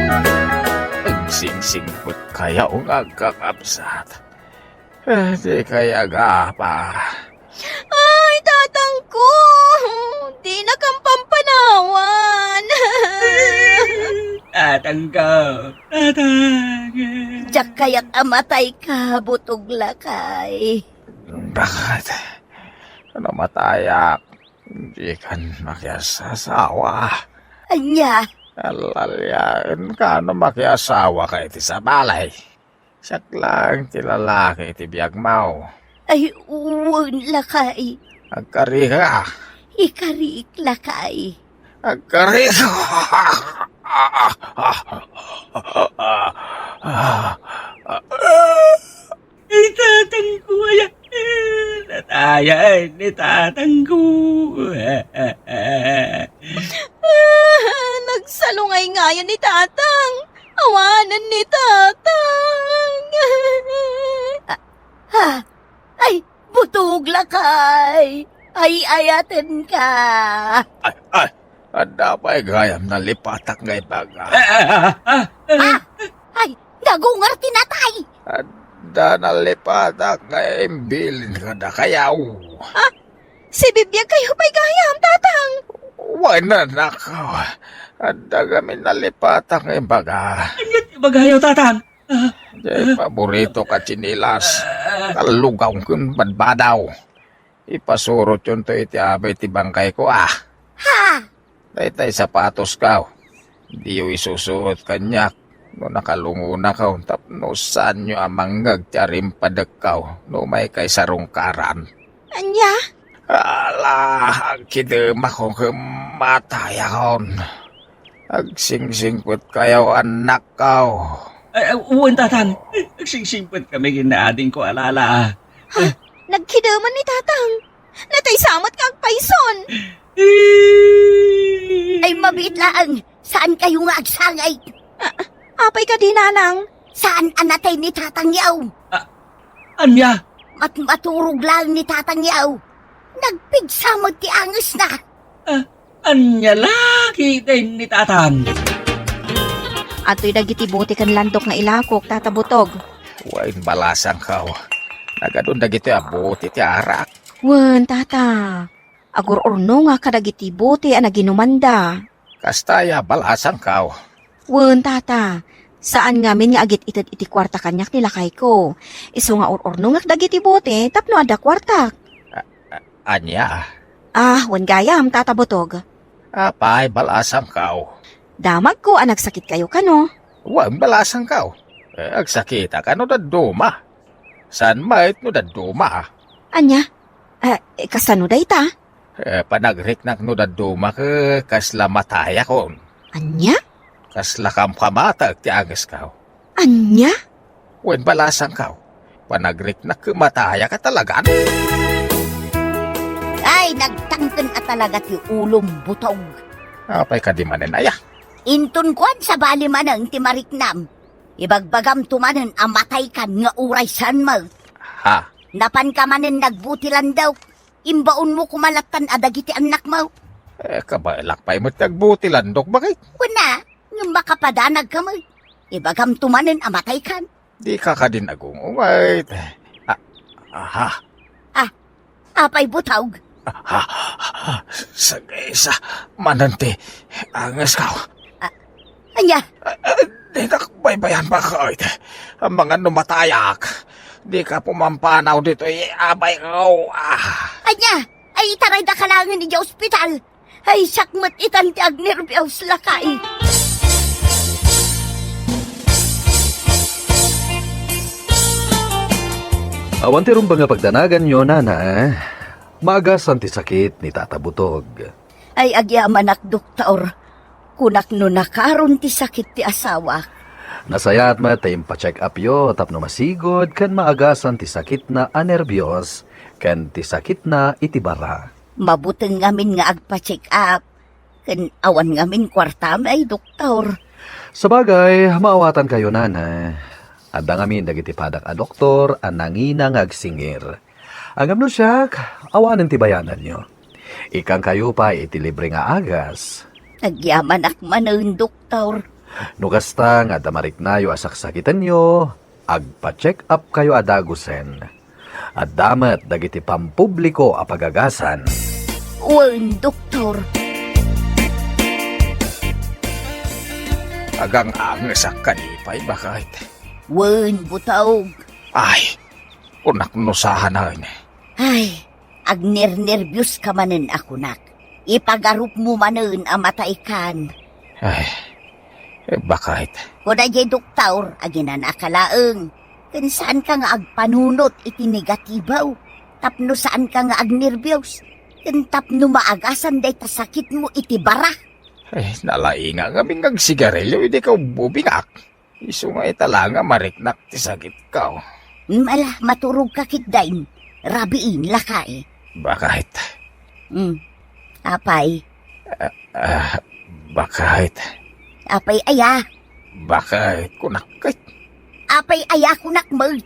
Agsingsingpet kayo nga agkakabsat. Eh, di kaya agapa. Ay, tatang ko! Di na kam pampanawan! Tatang ko! Tatang! Diak kayat a matay ka, butog lakay. Bakit? Ano matayak? Di kan makiasasawa. Anya? Alalyaen ka no makiasawa ka iti sabali. Siak lang ti lalaki iti biagmo. Ay, wen lakay. Agkarika. Ikarik lakay. Agkarika. Ni tatangko, aya. Natayay ni tatangko. Ah, nagsalungay ngayan ni tatang. Awanen ni tatang. Ah, ha? Ay, butog lakay. Ay, ayaten ka. Ay, ay. Adda pay gayam nalipatak nga ibaga. Ah, ah, ah, ah. Ah, ay, nagungar ti natay. Adda nalipatak nga imbilin kadakayaw. Ah, sibibiag kayo pay gayam, tatang. Wen, anak. Adda kami nalipatak nga ibaga. Ania ti ibagayo, tatang? Ah, Jay paborito ka tsinelas. Kallugaw ken badbadaw. Ipasurot yun to iti abay ti bangkay ko, ah. Ha? Daytay sapatos kaw. Diyo isusuot kaniak no nakalunguna kaw tapno saanyo a mangngeg ti arimpadek kaw no umay kay sarungkaran. Ania? Ala, agkidemakon ken matayakon. Agsingsingpet kayo, anak kaw. Ay, ay, wen, tatang. Agsingsingpet kami ken ni adingko a lala. Ha? Nagkideman ni tatang. Natay sa met nga agpayson. Ay, mabiit laeng. Saan kayo nga agsangay? Ah, apay kadi, nanang? Saan a natay ni tatang yaw? Ah, ania? Mat-, maturog laeng ni tatang yaw. Nagpigsa met ti angesna. Ah, ania la, kitaen ni tatang. Adtoy dagiti bote ken landok nga ilakok, Tata Butog. Wen, balasangkaw. Nagadun dagitoy a bote ti arak. Wen, tata. Agur-urnongak kadagiti bote a naginumanda. Kasta ya, balasangkaw. Wen, tata. Saan ngamin nga agit-ited iti kuarta kaniak ni lakayko. Isu nga ur-urnongak dagiti bote tapno adda kuartak. A-, a-, ania? Ah, wen gayam, Tata Butog. Apay, balasangkaw. Damagko a nagsakitkayo kano. Wen, balasangkaw. Eh, agsakitak no dadduma. Saan met no dadduma? Ania? Eh, kasano dayta? Eh, panagriknak no dadduma ket kasla matayakon. Ania? Kasla kamkamatek ti angeskaw. Ania? Wen, balasangkaw. Panagriknak ket matayak a talagan. Ay, nagtangken a talaga ti ulom, Butog. Apay kadi manen aya? Inton kuan, sabali manen ti mariknam. Ibagbagamto manen a mataykan nga uray saan met. Ha? Napanka manen nagbuti landok. Imbaonmo koma lattan a dagiti annakmo. Eh, kabaelak pay met ti agbuti landok, bakit? Kuna, ngem makapadanagka met. Ibagamto manen a mataykan. Dika kadin agungungayt. Ah, aha. Ah, apay, Butog? Ah, ah, ah, sagisa manen ti angeskaw. Ah, ania? Ah, ah, dinak baybayan, bakit? Amangan no matayak. Dika pumampanaw ditoy abayko. Ah. Ania? Ay, itaraydaka laengen idiay ospital. Ay, siak met itan ti agnerbios, lakay. Awan ti rumbeng a pagdanaganyo, nana. Maagasan ti sakit ni Tata Butog. Ay, agyamanak, doktor. Kunak no nakaron ti sakit ti asawak. Nasayaat met ta impacheck upyo tapno masigud ken maagasan ti sakitna a nerbios ken ti sakitna iti bara. Mabuteng ngamin nga agpa-check up, ken awan ngamin kuartam, ay, doktor. Sabagay, maawatankayo, nana. Adda ngamin dagiti padak a doktor a nangina nga agsingir. Ngem no siak, awanen ti bayananyo. Ikkankayo pay iti libre nga agas. Agyamanak manen, doktor. No kasta nga adda mariknayo a saksakitenyo, agpa-check up kayo a dagusen. Adda met dagiti pampubliko a pagagasan. Wen, doktor. Agang-angesak kadi pay, baket. Wen, Butog. Ay, kunak no saanen. Ay, agnernerbios ka manen a kunak. Ipagarupmo manen a mataykan. Ay, eh, baket. Kuna jay doktor, aginanaka laeng. Ken saanka nga agpanunot iti negatibo, tapno saanka nga agnerbios, ken tapno maagasan dayta sakitmo iti bara. Ay, nalainga ngamin nga agsigarilio idi kaububingak. Isu nga ita la nga mariknak ti sakitko. Ala, maturogka ketdin. Rabii, lakay. Bakit? Hmm. Apay? Ah, ah, bakit? Apay aya? Bakit? Kunak ket. Apay aya kunak met?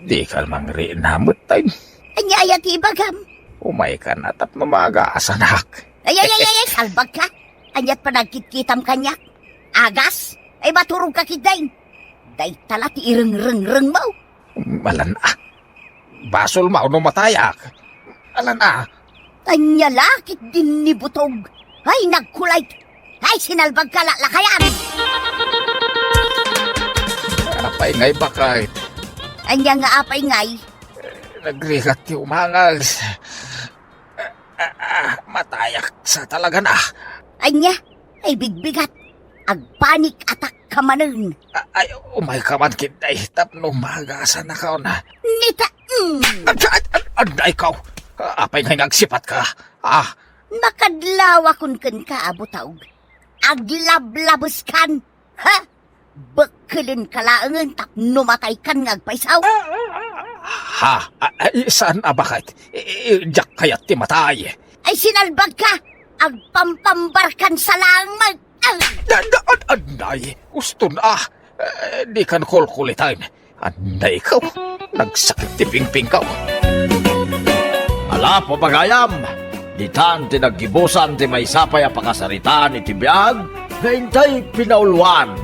Dika mangrinamut, ay. Ania aya ti ibagam? Umayka na tapno maagasanak. Ay, ay, ay, ay, ay, salbagka. Aniat panagkitkitam kaniak? Agas? Ay, maturogka ketdin. Dayta la ti irengrengrengmo. Alan a. Basolmo no matayak. Alan a. Ania la ketdin ni butog? Ay, nagkulay. Ay, sinalbagka la, lakayan. Apay ngay, bakit? Ania nga apay ngay? Nagrigat ti umangas. Ah, ah, ah, matayak sa talaga na. Ania? Ay, bigbigat. Agpanic attack ka manen. Ah, ay, umayka man ketdi tapno maagasanakon. Nita, mm. Ad-, ad-, ad-, adda ikaw. Apay ngay nga agsipatka? Ah. Makadlawakon kenka, a butog. Aglablabeskan. Ha? Bekkelenka laengen tapno mataykan nga agpayso. Ha? A-, ay, saan a bakit? I-, i-, diak kayat ti matay. Ay, sinalbagka! Agpampambarkan sa laeng met! Ah! Da-, da-, ad-, anay, uston a. Eh, dikan kulkulitan. Anay ko, nagsakit ti pingpingko. Ala, pagayam, ditan ti naggibusan ti maysa pay a pakasaritaan iti biag nga intay pinauluan.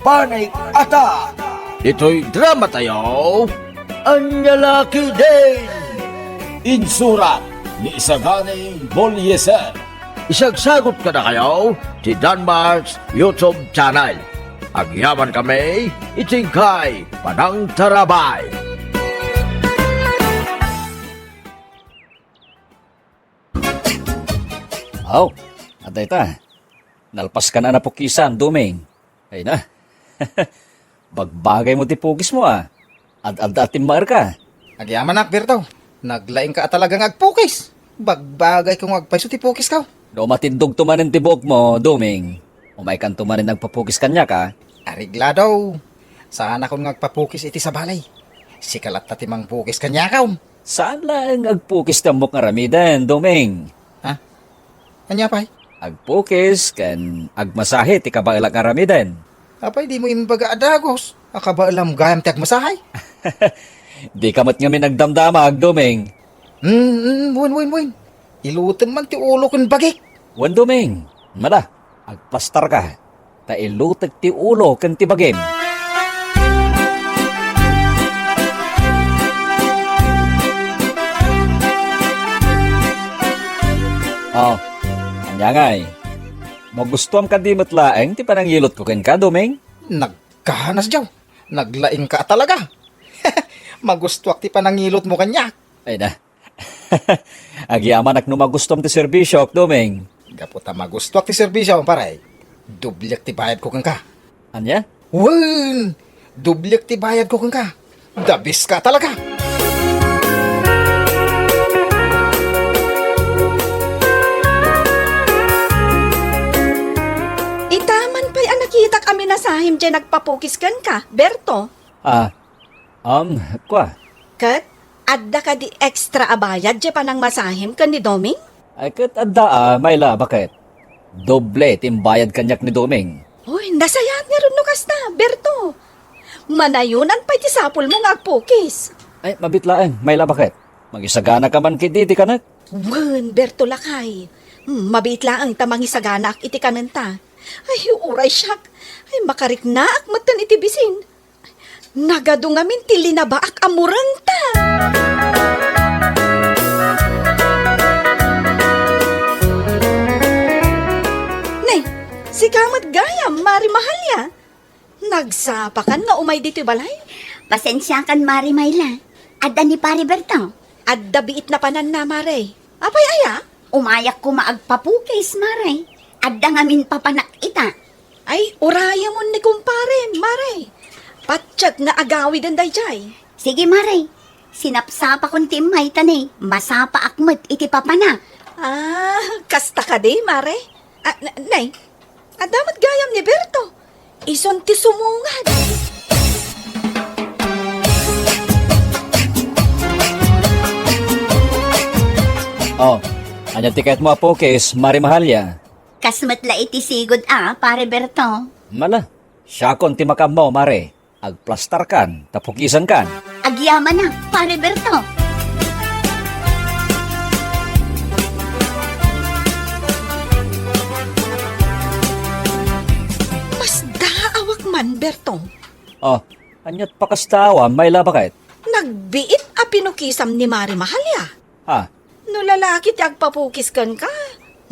Panic Attack! Ditoy dramatayo, Ania La Ketdin! Insurat ni Isagani Bolieser. Isagsagut kadakayo ti Danmar's YouTube channel. Agyamankami iti inkay panangtarabay. Aw, adda ita. Nalpaskan a napukisan, Doming. Ay na. Bagbagaymo ti pukismo, a. Ad-adda a timmaerka. Agyamanak, Berto. Naglaingka a talaga nga agpukis. Bagbagayko nga agpayso ti pukisko. No matindogto manen ti buokmo, Doming, umaykanto manen agpapukis kaniak, a. Areglado. Saanakon nga agpapukis iti sabali. Sika latta ti mangpukis kaniakon. Saan laeng agpukis ti ammok nga aramiden, Doming. Ha? Ania pay? Agpukis ken agmasahe ti kabaelak nga aramiden. Apay dimo imbaga a dagus a kabaelam gayam ti agmasahe? Dika met ngamin agdamdama, Doming. Mm, mm, wen, wen, wen. Ilutem man ti ulo ken bagik. Wen, Doming. Mala, agpastarka. Ta ilutek ti ulo ken ti bagim. Oh, ania ngay? Magustuam kadi met laeng ti panangilutko kenka, Doming? Nagkanas, Jaw. Naglaingka a talaga. Magustuak ti panangilutmo kaniak. Ay na, agyamanak no magustuam ti serbisyok, Doming. Gapu ta magustuak ti serbisyom, pare, dobliek ti bayadko kenka. Ania? Wen! Dobliek ti bayadko kenka. Dabiska talaga! Itaman pay a nakitak a minasahim diay nagpapukis kenka, Berto. Ah, Um, kua? Ket, adda kadi extra a bayad diay panangmasahim ken ni Doming? Ay, ket adda a, Mayla, baket? Doble ti imbayad kaniak ni Doming. Uy, nasayaat ngarud no kasta, Berto. Manayonan pay ti sapulmo nga agpukis. Ay, mabiit laeng, Mayla, baket? Mangisaganaka man ketdi iti kanek? Wen, Berto, lakay. Hmm, mabiit laeng ta mangisaganaak iti kanenta. Ay, uray siak. Ay, makariknaak metten iti bisin. Nagadu ngamin ti linabaak a murengta. Ne, sika met gayam, Mari Mahalia. Nagsapakan nga umay ditoy balay? Pasensiakan, Mari Mayla. Adda ni Pari Berto? Adda biit napananna, Mare. Apay aya? Umayak koma agpapukis, Mare. Adda ngamin papanak ita. Ay, urayemon ni kumpare, Mare. Patiek nga agawiden daydiay. Sige, Mare. Sinapsapakon ti immay ta ne, masapaak met iti papanak. Ah, kasta kadi, Mare? Ah, n-, nay, adda met gayam ni Berto. Isun ti sumungad. Oh, ania ti kayatmo a pukis, Mare Mahalia? Kas met la iti sigud a, Pare Berto. Mala, siakon ti makaammo, Mare. Agplastarkan, ta pukisankan. Agyamanak, Pare Berto. Masdaawak man, Berto. Oh, aniat pakasdaawan, Mayla, baket? Nagbiit a pinukisam ni Mare Mahalia. Ha? No lalaki ti agpapukis kenka,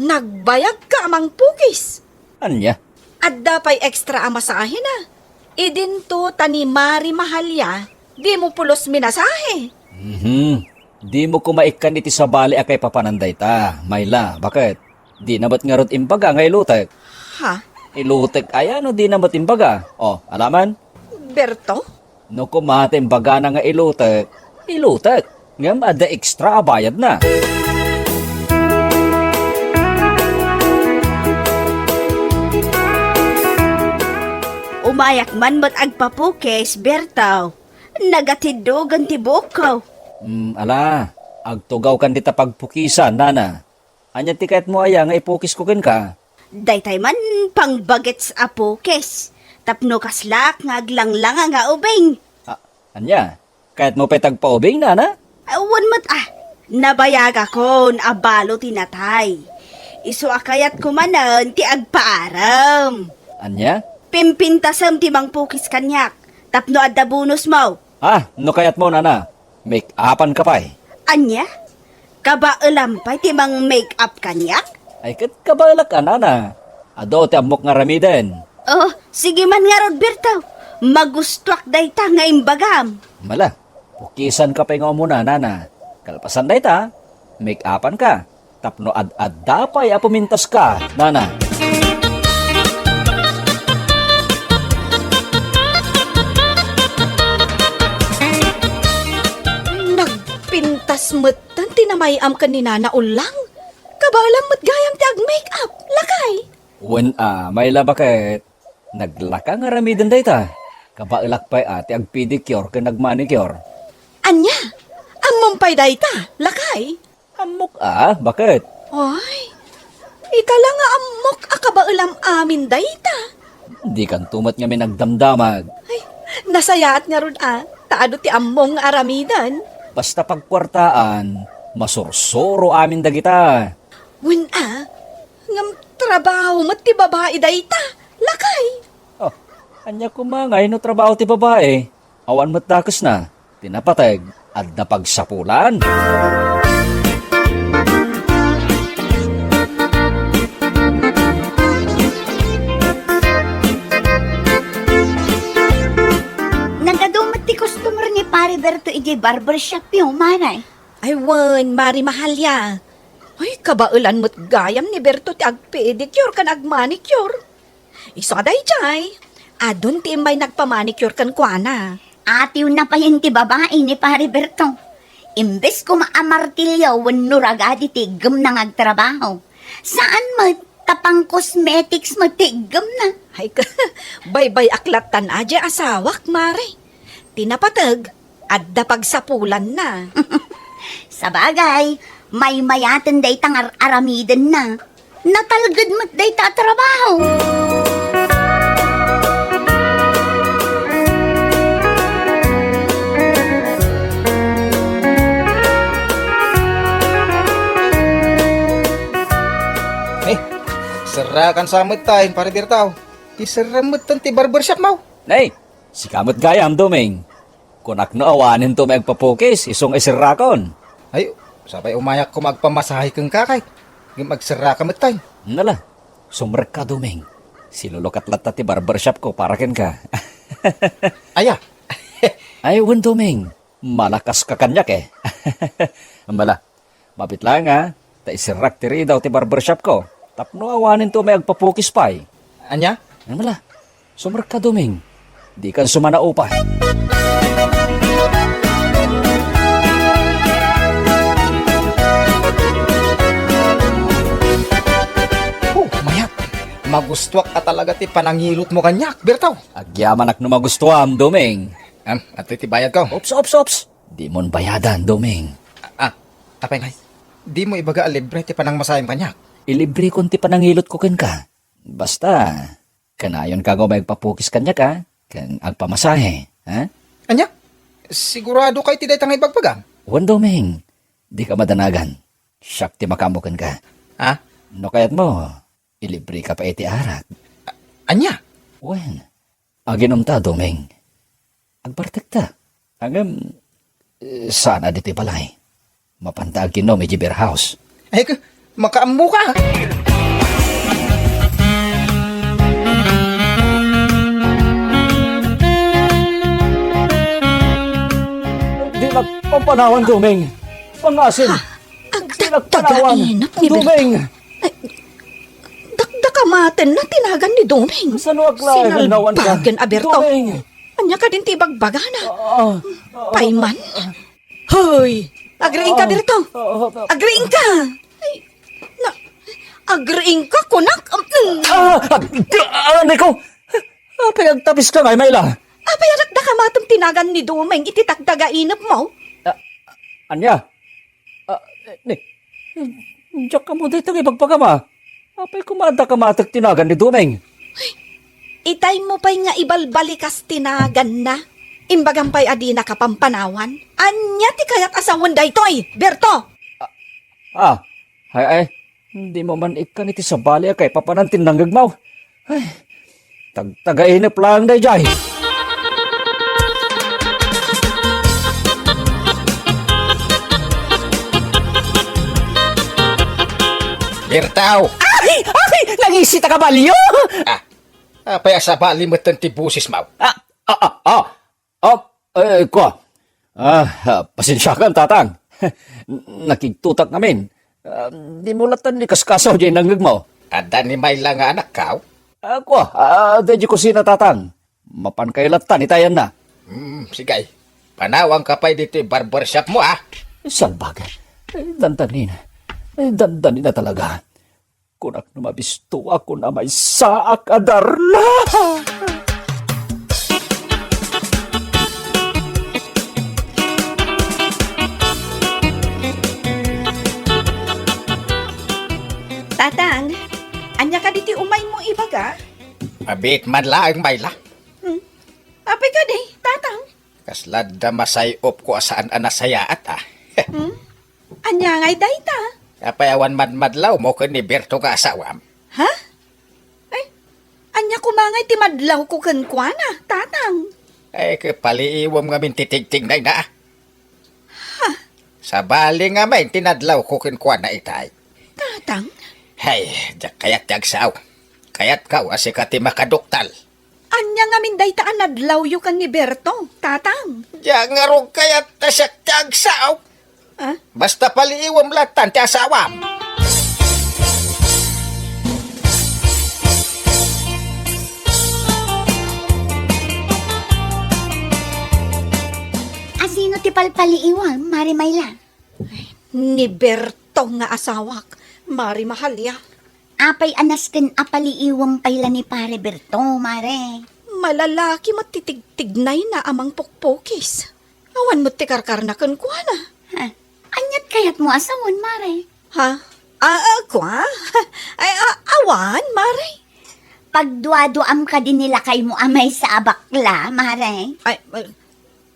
nagbayagka a mangpukis. Ania? Adda pay extra a masahena. Idinto ta ni Mare Mahalia, dimo pulos minasahe. Mhm. Dimo koma ikkan iti sabali a kaipapanan dayta, Mayla, baket? Dina met ngarud imbaga nga ilutek. Ha? Ilutek aya no dina met imbaga? Oh, alaman? Berto? No koma ta imbagana nga ilutek, ilutek. Ngem adda extra a bayadna. Umayak man met agpapukis, Berto. Nagatiddogen ti buokko. Mm, ala, agtugawkan dita pagpukisan, nana. Ania ti kayatmo aya nga ipukisko kenka? Daytay man pangbagets a pukis. Tapno kaslak nga aglanglanga nga ubing. Ah, ania? Kayatmo pay ti agpaubing, nana? Awan met a. Nabayagakon a balo ti natay. Isu a kayatko manen ti agpaaram. Ania? Pimpintasem ti mangpukis kaniak. Tapno adda bonusmo. Ah, no kayatmo, nana, make-upan ka pay. Ania? Kabaelam pay ti mang-make-up kaniak? Ay, ket kabaelak a, nana. Adu ti ammok nga aramiden. Oh, sige man ngarud, Berto. Magustuak dayta nga imbagam. Mala, pukisan ka pay nga umuna, nana. Kalpasan dayta, make-upan ka. Tapno ad-adda pay a pumintas ka, nana. Nagpintas metten ti namay-am ken ni Nana Ullang. Kabaelam met gayam ti ag-make-up, lakay. Wen a, Mayla, baket. Naglaka nga aramiden dayta. Kabaelak pay a ti agpedicure ken agmanicure. Ania? Ammom pay dayta, lakay? Ammok a, baket? Ay, ita la nga ammok a kabaelam amin dayta. Dikanto met ngamin agdamdamag. Ay, nasayaat ngarud a, ta adu ti ammong nga aramiden. Basta pagkuartaan, masursuro amin dagita. Wen a, ngem trabaho met ti babai dayta, lakay. Oh, ania koma ngay no trabaho ti babai? Awan met dakesna. Ti napateg, adda pagsapulan. Nagadu met ti customer ni Pare Berto idiay barbershop yo, manay. Ay wen, Mare Mahalia. Ay, kabaelan met gayam ni Berto ti agpedicure ken agmanicure. Isu a daydiay, adun ti immay nagpamanicure kenkuana. Atiwna payen ti babai ni Pare Berto. Imbes koma a martilyo wenno ragadi ti iggemna nga agtrabaho. Saan met, ta pang-cosmetics met ti iggemna. Ay, baybay-ak lattan a diay asawak, Mare. Ti napateg, adda pagsapulanna. Sabagay, maymayaten dayta nga ar-aramidenna. Natalged met dayta a trabaho. Eh, serrakan sa met tayo, Pare Berto. Ti serra met ti barbershop mo. Nay, sika met gayam, Doming. Kunak no awanen to may agpapukis, isu nga iserrakon. Ay, sapay umayak ko agpamasahe kenka kay. Ngem agserraka met tayo. Nala, sumrekka, Doming. Silulukat latta ti barbershop ko para kenka. Aya? Ay, wen, Doming. Malakas ka kaniak, eh. Mala, mabit lang, ha? Ta iserrak ti ridaw ti barbershop ko. Tapno awanen to may agpapukis pay. Ania? Mala, sumrekka, Doming. Dikan sumanaupay. Oh, mayat. Magustuak a talaga ti panangilutmo kaniak, Berto. Agyamanak no magustuam, Doming. Am, adtoy ti bayadko. Ops, ops, ops. Dimon bayadan, Doming. Ah, apay ngay? Dimo ibaga a libre ti panangmasahim kaniak? Ilibrekon ti panangilutko kenka. Basta, kanayonka nga umay agpapukis kaniak, a, ken agpamasahe, ha? Ania? Sigurado ka iti dayta nga ibagbagam? Wen, Doming, dika madanagan. Siak ti makaammo kenka. Ha? No kayatmo, ilibreka pay iti arak. A-, ania? Wen, aginumta, Doming. Agbartekta. Ngem, eh, saan a ditoy balay. Mapanta aginom iti beer house. Ay, ka-, makaammoka. Dinak pampanawan, Doming. Pangasim. Ha? Dinak panawan. Agdagdagainep ni Berto. Doming. Ay, dakdakamatenna ti nagan ni Doming. Sano a klase nga nawan ka? Sinalbagen a Berto. Doming. Ania kadin ti ibagbagana? Ah, ah, ah. Payman? Hoy! Agriingka, Berto! Ah, ah, ah. Agriingka! Ay, na, agriingka, kunak? Mm. Ah, ah, ah, Rico! Apay agtapiska ngay, Mayla? Apay a dakdakamatem ti nagan ni Doming iti dakdagainepmo? Ah, ania? Ah, ni, diak ammo dayta nga ibagbagam, a. Apay koma a dakamatek ti nagan ni Doming? Itaymo pay nga ibalbalikas ti naganna. Imbagam pay a dinaka pampanawan. Ania ti kayat a sawen daytoy, Berto? Ah, ay, ay, dimo man ikkan iti sabali a kaipapanan ti nangngegmo. Ay, tagtagainep laeng daydiay. Berto! Ay! Ay! Nangisit a kabalio! Ah, apay a sabali metten ti bosesmo? Ah, ah, ah, ah. Ah, eh, kua. Ah, ah, pasensiakan, Tatang. Nakigtotak ngamin. Ah, dimo latta ni kaskasaw diay nangngegmo. Adda ni Mayla nga anakko? Ah, kua, ah, daydiay kusina, Tatang. Mapankayo latta ni tayanna. Hmm, sige. Panawanka pay ditoy barbershopmo, a. Salbag. Eh, dandanin. Eh, dandanin a talaga. Kunak no mabistoak, kunak maysaak a Darla. Tatang, ania kadi ti umaymo ibaga? Mabiit man laeng, Mayla. Hmm. Apay kadi, Tatang? Kasla adda masay-opko a saan a nasayaat, a. Hmm? Ania ngay dayta? Apay awan madmadlawmo ken ni Berto nga asawam? Ha? Ay, ania koma ngay ti madlawko kenkuana, Tatang? Ay, ket paliiwem ngamin ti tigtignayna, a. Ha? Sabali ngamin ti nadlawko kenkuana itay. Tatang? Hay, diak kayat ti agsao. Kayatko a sika ti makaduktal. Ania ngamin dayta a nadlawyo ken ni Berto, Tatang? Diak ngarud kayat ta siak ti agsao. Ah? Basta paliiwem lattan ti asawam. Asino ti palpaliiwem, Mare Mayla? Ni Berto nga asawak, Mare Mahalia. Apay a nasken a paliiwem pay la ni Pare Berto, Mare? Malalaki met ti tigtignayna a mangpukpukis. Awan met ti karkarna kenkuana. Ha? Aniat kayatmo a sawen, Mare? Ha? Ah, ah, kua? Ay, ah, awan, Mare. Pagduaduam kadi ni lakaymo a maysa a bakla, Mare? Ay, ay,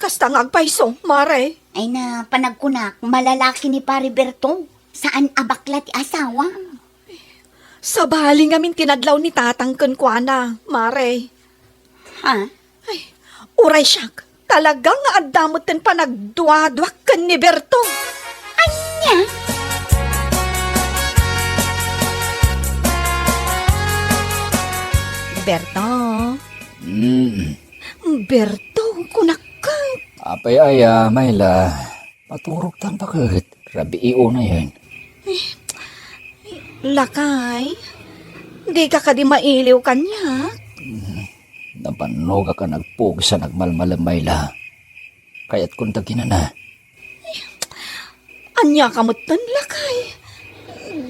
kasta nga agpayso, Mare. Ay na, panagkunak, malalaki ni Pare Berto. Saan a bakla ti asawa. Sabali ngamin ti nadlaw ni Tatang kenkuana, Mare. Ha? Ay, uray siak, talaga nga adda metten panagduaduak ken ni Berto. Ania? Berto. Mm. Berto, kunak ket. Apay aya, Mayla? Maturogtan ba ket? Rabii unayen. Eh, lakay, dika kadi mailiw kaniak? Mm. Nabannogak a nagpuges a nagmalmalem, Myla. Kayatkon ta kinana. Ania ka metten, lakay?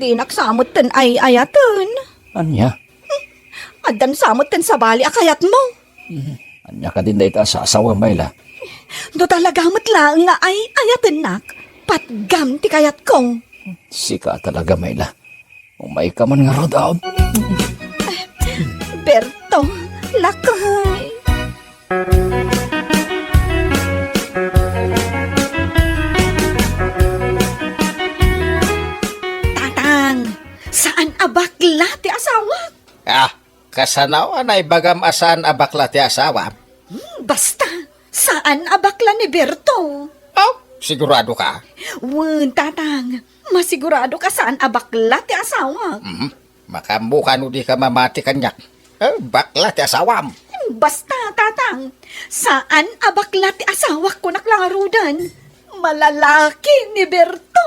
Dinak sa metten ay-ayaten. Ania? Addan sa metten sabali a kayatmo. Hmm. Ania kadin dayta a sasawa, Myla? No talaga met laeng nga ay-ayatennak, patgam ti kayatko. Sika talaga, Myla. Umayka man ngarud, ah. Berto, lakay. Tatang, saan a bakla ti asawak? Ah, kasano a naibagam a saan a bakla ti asawam? Hmm, basta, saan a bakla ni Berto. Oh, sigurado ka? Wen, Tatang, masigurado ka saan a bakla ti asawak. Mhm. Makaammoka no dika mamati kaniak. Eh, bakla ti asawam. Basta, Tatang, saan a bakla ti asawak, kunak la ngaruden. Malalaki ni Berto.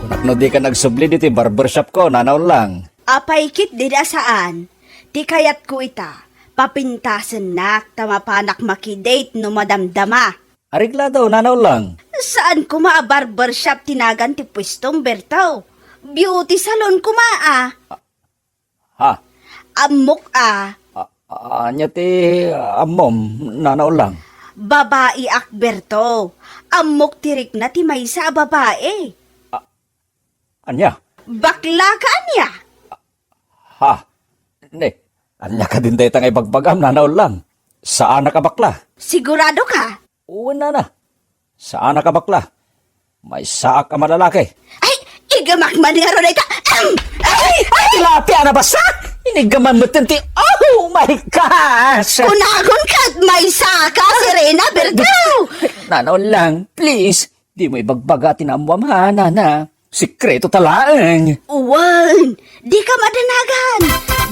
Kunak no dika nagsubli ditoy barbershop ko, Nana Ullang. Apay ketdi a saan? Ti kayatko ita, papintasennak ta mapanak makidate no madamdama. Areglado, Nana Ullang. Saan koma a barbershop ti nagan ti puestom, Berto? Beauty salon koma a. Ha? Ammok a. A-, ania ti ammom, Nana Ullang? Babaiak, Berto. Ammok ti rikna ti maysa a babai. A-, ania? Bakla ka ania? Ha? Ne, ania kadin dayta nga ibagbagam, Nana Ullang? Saanak a bakla. Sigurado ka? Wen, Nana. Saanak a bakla. Maysaak a malalaki. Ay, igamak man ngarud dayta. Ahem! Ay! Ay, tilapia na basta! Inigaman mo ti, oh my gosh! Kunakon ket maysa ka, Serena, Berto! Nana Ullang, please, dimo ibagbaga ti naammoam, ha, Nana. Sekreto ta laeng. Wen, dika madanagan.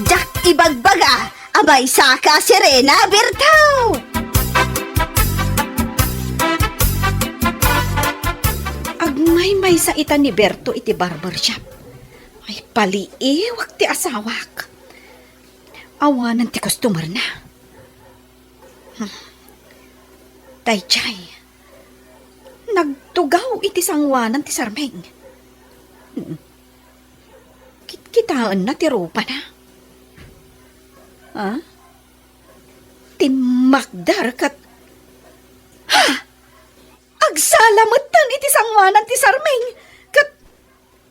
Diak ibagbaga a maysa ka, Serena, Berto. Agmaymaysa ita ni Berto iti barbershop. Ay, paliiwak ti asawak. Awanen ti customer-na. Hmm. Daydiay. Nagtugaw iti sangoanan ti sarming. Hmm. Kitkitaenna ti rupana. Ha? Timmakder ket, ha! Agsala metten iti sangoanan ti sarming. Ket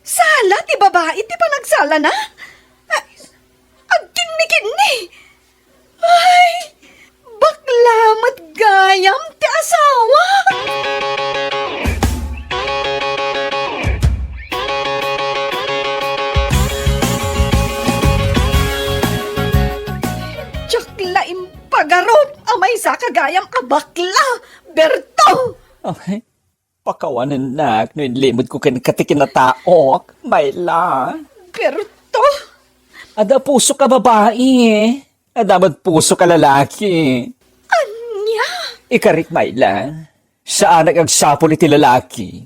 sala ti babai ti panagsalana. A-, agkinnikinni. Ay, bakla met gayam ti asawa! Diak la impagarup a maysa ka gayam a bakla, Berto! Ay, pakawanennak no inlimedko kenka ti kinataok, Myla. Berto! Adda pusok a babai. Adda met pusok a lalaki. Ania? Ikarik, Myla. Saanak agsapul iti lalaki.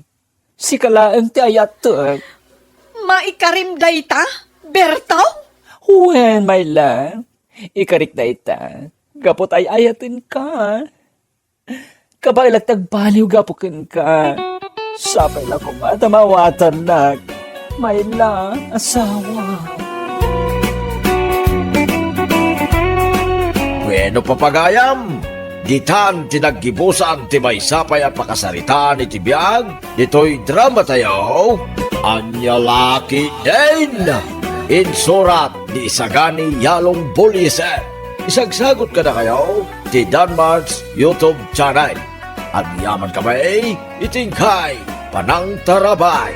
Sika laeng ti ayatek. Maikarim dayta, Berto? Wen, Myla. Ikarik dayta. Gapu ta ay-ayatenka. Kabaelak ti agbaliw gapu kenka. Sapay la koma ta maawatannak, Myla, asawa. Bueno, papagayam, ditan ti naggibusan ti maysa pay a pakasaritaan iti biag ditoy dramatayo, Ania La Ketdin. Insurat ni Isagani Yalong Buliser. Isagsagut kadakayo ti Danmar's YouTube channel. Agyamankami iti inkay panangtarabay.